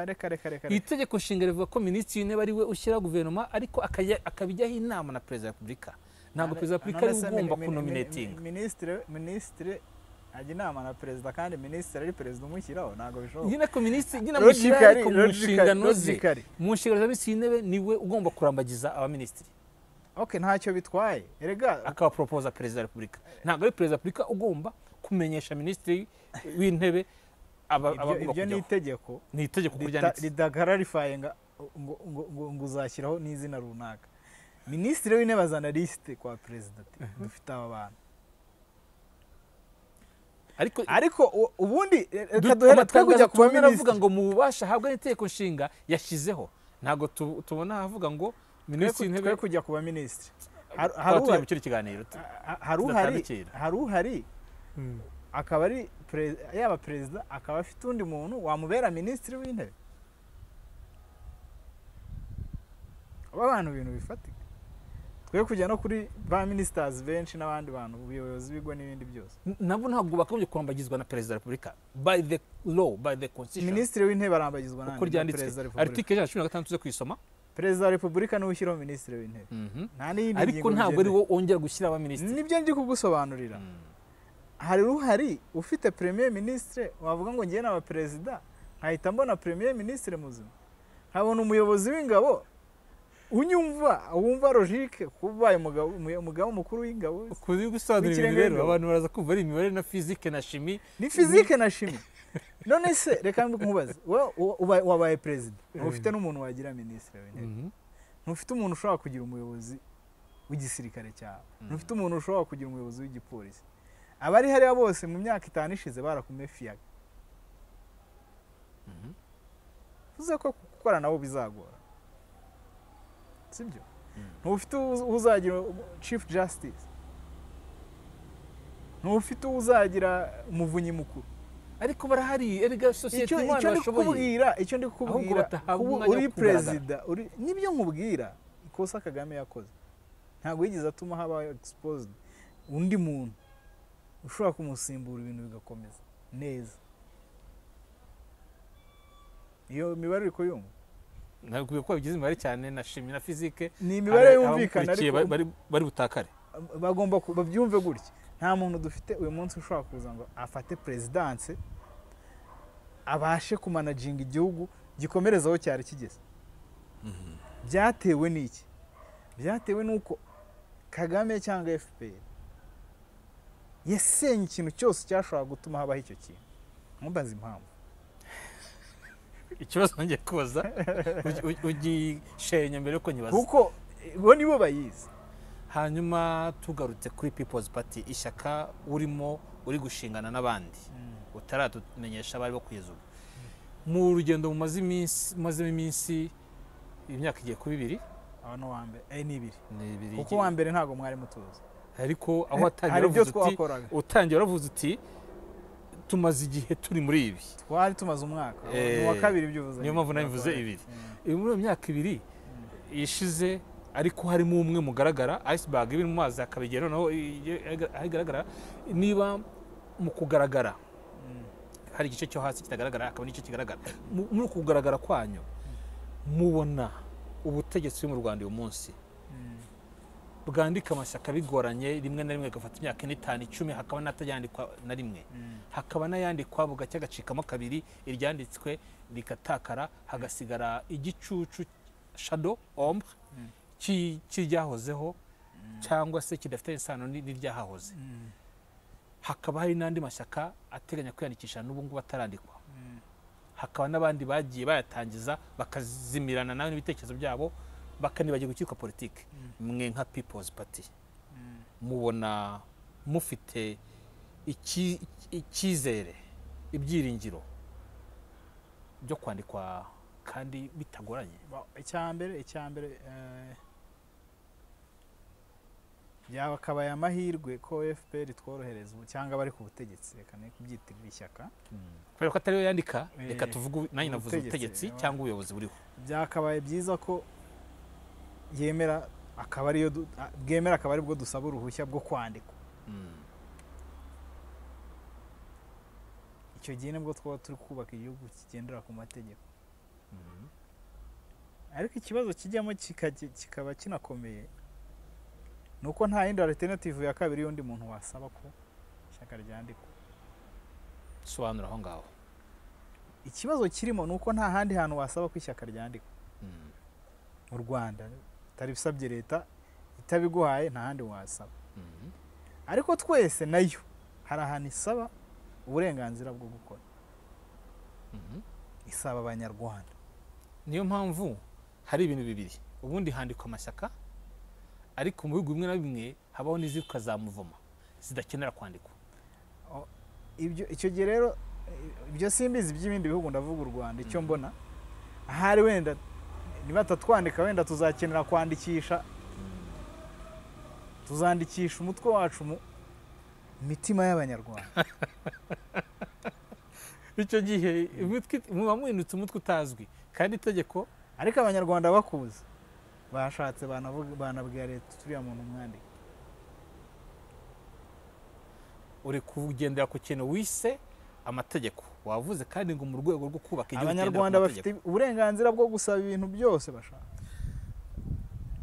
Reka. Itegeko nshinga rivuga ko minisitiri w'intebe ari we ushyiraho guverinoma, ariko akabijyaho inama na perezida wa Repubulika. Ntabwo perezida wa Repubulika ari ugomba kunominatinga. Minisitiri ajya inama na perezida, kandi minisitiri ari perezida umushyiraho, ntabwo bishoboka. Nyine ko minisitiri nyine amushyiraho, ariko mu nshingano ze, mu nshingano za minisitiri w'intebe niwe ugomba kurambagiza abaminisitiri. Okay, ntacyo bitwaye. Erega akaba proposa perezida wa Repubulika. Ntabwo ari perezida wa Repubulika ugomba kumenyesha minisitiri w'intebe abagomba. Ibyo ni itegeko, ni itegeko kuryanditse ridakararifyinga ngo uzashyiraho n'izina runaka. Minisitiri w'intebe azana liste kwa perezida ati dufite aba bantu. Ariko ubundi reka duhere twe kujya kuba minisitiri ngo mu bubasha ahabwa n'itegeko nshinga yashyizeho. Ntabwo tubona ahavuga ngo minisitiri w'intebe twe kujya kuba minisitiri. Hari mu kiganiro hari uhari akaba ari yaba perezida akaba afite undi muntu wamubera minisitiri w'intebe. Aba bantu ibintu bifatika. Twe kujya no kuri ba ministers benshi n'abandi bantu ubuyobozi bigwa n'ibindi byose. Nabo ntabwo bakagombye kurambagizwa na perezida wa Repubulika by the law, by the constitution. Minisitiri w'intebe arambagizwa na perezida wa Repubulika. Article 116 tuze kuyisoma. Perezida wa Repubulika niwe ushyiraho minisitiri w'intebe. Nta n'iyindi ngingo. Ariko ntabwo ari wo wongera gushyira aba minisitiri. Nibyo ndi kugusobanurira. Hari uhari ufite premier ministre wavuga ngo ngiye naba perezida nkahita mbona premier ministre muzima, nkabona umuyobozi w'ingabo unyumva wumva logique kubaye umugabo mukuru w'ingabo. Kuri gusobanura ibintu rero abantu baraza kumva ari imibare na physique na chimie. Ni physique na chimie. None se reka nkubaze, wabaye perezida ufite n'umuntu wagira ministre w'intebe, ntufite umuntu ushobora kugira umuyobozi w'igisirikare cyawe, ntufite umuntu ushobora kugira umuyobozi w'igipolisi. Abari hariya bose mu myaka 5 ishize barakumefiyaga. Uze ko gukora nabo bizagora, sibyo? Ntufite uzagira chief justice, ntufite uzagira umuvunyi mukuru, ariko barahari. Erega societe imana bashoboye. Icyo ndi kukubwira, uri perezida, uri nibyo nkubwira. Ikosa Kagame yakoze ntabwo yigeze atuma haba exposed undi muntu ushobora kumusimbura ibintu bigakomeza neza. Iyo mibare uri kuyumva? Ntabwo ko bigize imibare cyane na chimie na physique, ni imibare yumvikana, ariko bari butakare, bagomba babyumve gutya. Nta muntu dufite uyu munsi ushobora kuza ngo afate presidence abashe kumanaginga igihugu gikomereza aho cyari kigeze. Byatewe n'iki? Byatewe n'uko Kagame cyangwa FPR yasenye ikintu cyose cyashobora gutuma habaho icyo kintu. Ntumbaze impamvu. Ikibazo ngiye kubaza ugishenye mbere yuko nyibaza, kuko bo nibo bayizi. Hanyuma tugarutse kuri People's Party, ishyaka urimo uri gushingana n'abandi utaratumenyesha abari bo kugeza ubu, mu rugendo mumazemo iminsi, imyaka igiye kuba ibiri. Abantu wa mbere ni ibiri, kuko wa mbere ntabwo mwari mutuzi, ariko aho watangiye uravuze uti tumaze igihe turi muri ibi, twari tumaze umwaka wa kabiri byuvuze, niyo mpamvu nabivuze ibiri. Muri iyo myaka ibiri ishize ariko harimo umwe mugaragara iceberg iri mu mazi akabigera noneho ahigaragara, niba mu kugaragara hari igice cyo hasi kitagaragara akaba n'icyo kigaragara, muri kugaragara kwanyu mubona ubutegetsi mu Rwanda uyu munsi bwandika amashyaka bigoranye, rimwe na rimwe gafata imyaka 5, 10, hakaba n'atayandikwa na rimwe, hakaba n'ayandikwa bugacya gacikamo kabiri, iryanditswe rikatakara hagasigara igicucu shadow ombre cy'iryahozeho cyangwa se kidafite isano n'iryahahoze. Hakaba hari n'andi mashyaka ateganya kwiyandikisha n'ubu ngubu atarandikwa, hakaba n'abandi bagiye bayatangiza bakazimirana nawe n'ibitekerezo byabo bakanibagirwa icyitwa politike. Mwe nka People's Party mubona mufite icyizere, ibyiringiro byo kwandikwa kandi bitagoranye? Icyambere byakabaye amahirwe ko FPR tworohereza cyangwa bari ku butegetsi, reka ne kubyitirira ishyaka kubera ko atariyo yandika, reka tuvuge nanjye navuze ubutegetsi cyangwa ubuyobozi buriho. Byakabaye byiza ko yemera akaba ariyo bwemera akaba aribwo dusaba uruhushya bwo kwandikwa. Icyo gihe nibwo twaba turi kubaka igihugu kigendera ku mategeko. Ariko ikibazo kijyamo kikaba kinakomeye nuko nta yindi alternative ya kabiri y'undi muntu wasaba ko ishyaka ryandikwa. Sobanura aho ngaho. Ikibazo kirimo nuko nta handi hantu wasaba ko ishyaka ryandikwa mu Rwanda, utaribisabye leta itabiguhaye nta handi wasaba. Ariko twese nayo hari ahantu isaba uburenganzira bwo gukora, isaba abanyarwanda. Niyo mpamvu hari ibintu bibiri, ubundi handikwa amashyaka, ariko mu bihugu bimwe na bimwe habaho n'izitwa za muvoma zidakenera kwandikwa. Ibyo icyo gihe rero ibyo simbizi by'ibindi bihugu, ndavuga u Rwanda. Icyo mbona ahari wenda niba tatwandika wenda tuzakenera kwandikisha, tuzandikisha umutwe wacu mu mitima y'abanyarwanda. Icyo gihe muba muhindutse umutwe utazwi kandi itegeko, ariko abanyarwanda bakuze bashatse banabwira leta turiya muntu mwandika. Uri kugendera ku kintu wise amategeko wavuze, kandi ngo mu rwego rwo kubaka igihugu abanyarwanda bafite uburenganzira bwo gusaba ibintu byose bashaka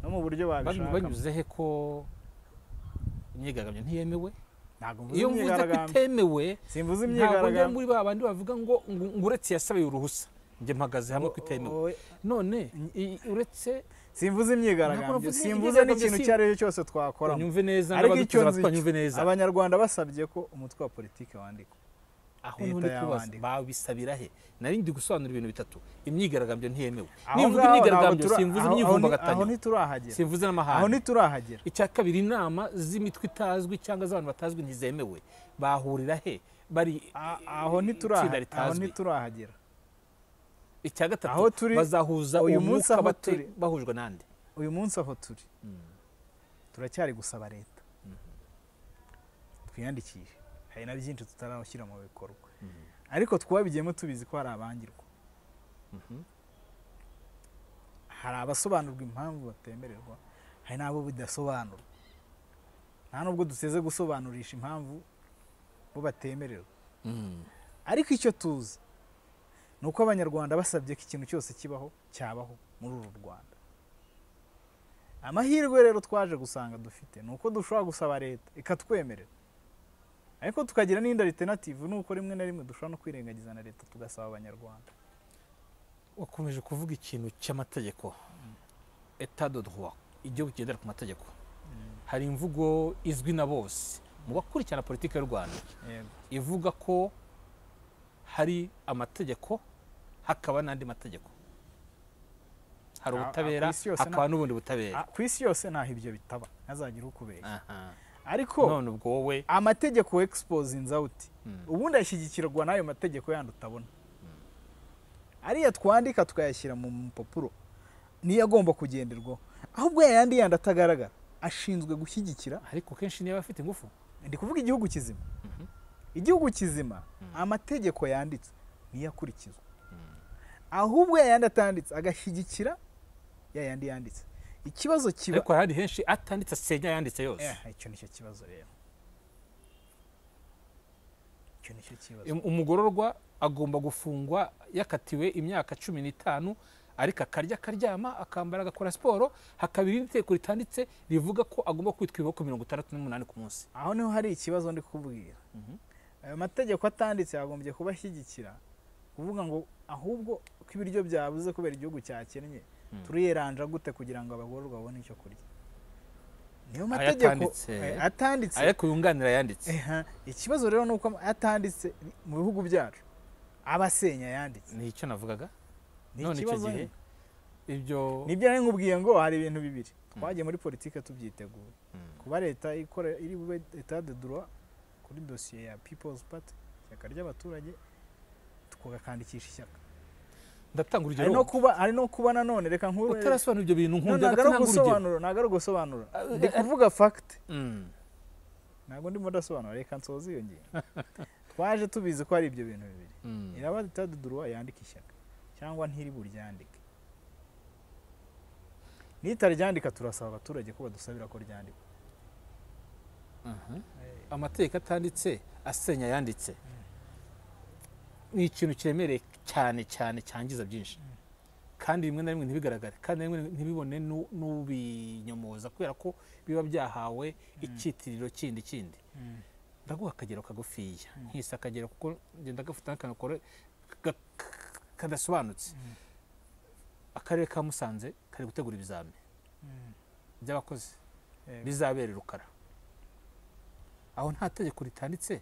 no mu buryo babishaka. Banyuze he ko imyigaragambyo ntiyemewe? Iyo mvuze ko itemewe simvuze imyigaragambyo muri ba bandi bavuga ngo uretse yasabiye uruhusa, njye mpagaze hamwe ko itemewe. None uretse simvuze imyigaragambyo, simvuze n'ikintu icyo ari cyo cyose twakora, nyumve neza n'abadutuza batwanyumve neza. Abanyarwanda basabye ko umutwe wa politike wandikwa, aho n'undi kubaza babisabira he? Nari ndi gusobanura ibintu bitatu. Imyigaragambyo ntiyemewe, nimvuga imyigaragambyo simvuze imyivumbagatanyo, aho ntiturahagera, simvuze n'amahane, aho ntiturahagera. Icya kabiri, inama z'imitwe itazwi cyangwa z'abantu batazwi ntizemewe, bahurira he bari? Aho ntiturahagera. Icya gatatu, bazahuza uyu munsi bahujwe nande? Uyu munsi aho turi turacyari gusaba leta twiyandikishe, hari na byinshi tutarashyira mu bikorwa, ariko twabigiyemo tubizi ko hari abangirwa, hari abasobanurwa impamvu batemererwa, hari n'abo bidasobanurwa. Nta nubwo duseze gusobanurisha impamvu bo batemererwa. Ariko icyo tuzi nuko abanyarwanda basabye ko ikintu cyose kibaho cyabaho muri uru Rwanda. Amahirwe rero twaje gusanga dufite nuko dushobora gusaba leta ikatwemerera, ariko tukagira n'indi alternative nuko rimwe na rimwe dushobora no kwirengagiza na leta tugasaba abanyarwanda. Wakomeje kuvuga ikintu cy'amategeko, état de droit, Igihugu kigendera ku mategeko. Hari imvugo izwi na bose mu bakurikirana politiki y'u Rwanda ivuga ko hari amategeko hakaba n'andi mategeko, hari ubutabera hakaba n'ubundi butabera. Ku isi yose ntaho ibyo bitaba, ntazagira ukubeshya. Ariko none ubwo wowe amategeko exposing out ubundi ashyigikirwa n'ayo mategeko yandi utabona, ariya twandika tukayashyira mu mpapuro niyo agomba kugenderwaho, ahubwo yandi yandi atagaragara ashinzwe gushyigikira. Ariko kenshi niba afite ingufu. Ndi kuvuga igihugu kizima. Igihugu kizima amategeko yanditse niyo akurikizwa, ahubwo yandi atanditse agashyigikira yandi yanditse. Ikibazo kiba ariko hari henshi atanditse asenya yanditse yose. Icyo nicyo kibazo rero. Icyo nicyo kibazo. Umugororwa agomba gufungwa yakatiwe imyaka 15, ariko akarya akaryama akambara agakora siporo, hakaba irindi tegeko ritanditse rivuga ko agomba kwitwa ibiboko 68 ku munsi. Aho niho hari ikibazo ndi kukubwira. Ayo mategeko atanditse yagombye kubashyigikira, kuvuga ngo ahubwo ko ibiryo byabuze kubera igihugu cyakennye, turiyeranja gute kugira ngo abagororwa babone icyo kurya. Niyo mategeko atanditse ariko yunganira yanditse. Ikibazo rero nuko atanditse mu bihugu byacu abasenya yanditse. Ni icyo navugaga. None icyo gihe ibyo nibyo nari nkubwiye ngo hari ibintu bibiri twagiye muri politike tubyiteguye. Kuba leta ikora iri bube état de droit kuri dossier ya People's Party, ishyaka ry'abaturage, tukakandikisha ishyaka. Ndatanga urugero. Ari no kuba nanone reka nkuru utarasobanura ibyo bintu nkunda gatanga urugero. Ntago ari gusobanura, ndi kuvuga fact. Ntago ndimo ndasobanura, reka nsoze iyo ngingo. Twaje tubizi ko ari ibyo bintu bibiri. Iraba état de droit yandika ishyaka cyangwa ntiri buryandike. Nitaryandika turasaba abaturage ko badusabira ko ryandikwa. Amategeko atanditse asenya yanditse ni ikintu kiremereye cyane cyane cyangiza byinshi, kandi rimwe na rimwe ntibigaragare, kandi rimwe ntibibone n'ubinyomoza kubera ko biba byahawe icyitiriro kindi kindi. Ndaguha akagero kagufiya, nkisa akagero kuko ngenda gafata n'akantu kadasobanutse. Akarere ka Musanze kari gutegura ibizami by'abakozi bizabera i Rukara. Aho nta tegeko ritanditse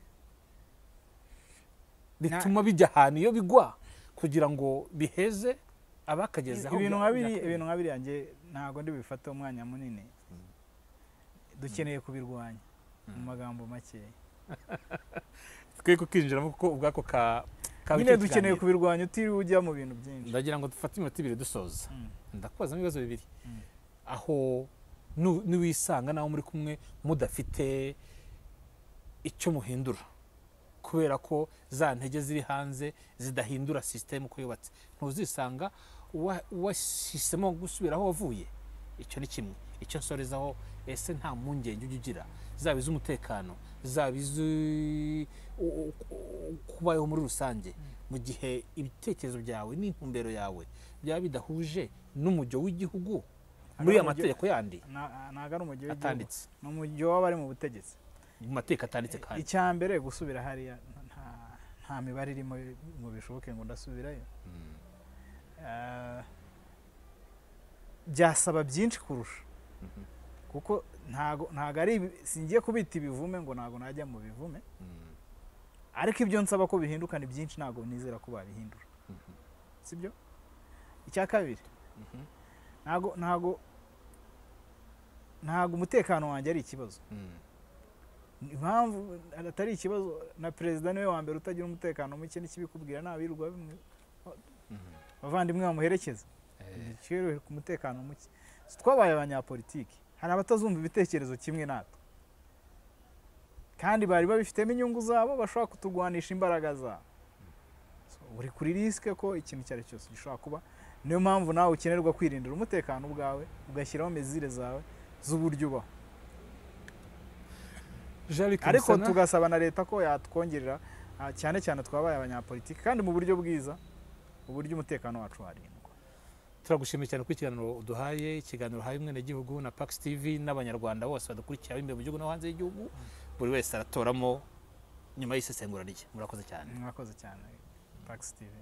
bituma bijya ahantu iyo bigwa kugira ngo biheze abakageze aho. Ibintu nka biriya nge ntago ndi bifate umwanya munini. Dukeneye kubirwanya mu magambo make. Twe kukinjiramo kuko ubwako ka nyine dukeneye kubirwanya utiriwe ujya mu bintu byinshi. Ndagira ngo dufate iminota ibiri dusoza. Ndakubaza ibibazo bibiri. Aho niwisanga naho muri kumwe mudafite icyo muhindura kubera ko za ntege ziri hanze zidahindura system uko yubatse, ntuzisanga washisemo gusubira aho wavuye. Icyo ni kimwe. Icyo nsorezaho, ese nta mpungenge ujya ugira zaba iz'umutekano, zaba kubayeho muri rusange, mu gihe ibitekerezo byawe n'intumbero yawe byaba bidahuje n'umujyo w'igihugu muri aya mategeko yandi? Ntago ari umujyo w'igihugu, ni umujyo w'abari mu butegetsi, mu mateka atanditse. Kandi icya mbere gusubira hariya nta mibare irimo ngo bishoboke ngo ndasubirayo. Byasaba byinshi kurusha, kuko ntago ari singiye kubita ibivume ngo ntago najya mu bivume, ariko ibyo nsaba ko bihinduka ni byinshi, ntago nizera ko babihindura. Sibyo? Icya kabiri, ntago umutekano wanjye ari ikibazo. Impamvu atari ikibazo, na perezida niwe wa mbere utagira umutekano muke n'ikibikubwira nabirwa bimwe bavandimwe bamuherekeza ku mutekano muke. Twabaye abanyapolitiki, hari abatazumva ibitekerezo kimwe natwe, kandi bari babifitemo inyungu zabo, bashobora kutugwanisha imbaraga zabo. Uri kuri risque ko ikintu cyari cyose gishobora kuba. Niyo mpamvu nawe ukenerwa kwirindira umutekano ubwawe, ugashyiraho mezire zawe z'uburyo ubaho. Ariko tugasaba na leta ko yatwongerera, cyane cyane twabaye abanyapolitiki, kandi mu buryo bwiza, uburyo umutekano wacu warindwa. Turagushimiye cyane ku kiganiro uduhaye, ikiganiro uhaye umwenegihugu na Pax TV n'abanyarwanda bose badukurikira imbere mu gihugu no hanze y'igihugu. Buri wese aratoramo nyuma y'isesengura rye. Murakoze cyane. Murakoze cyane Pax TV.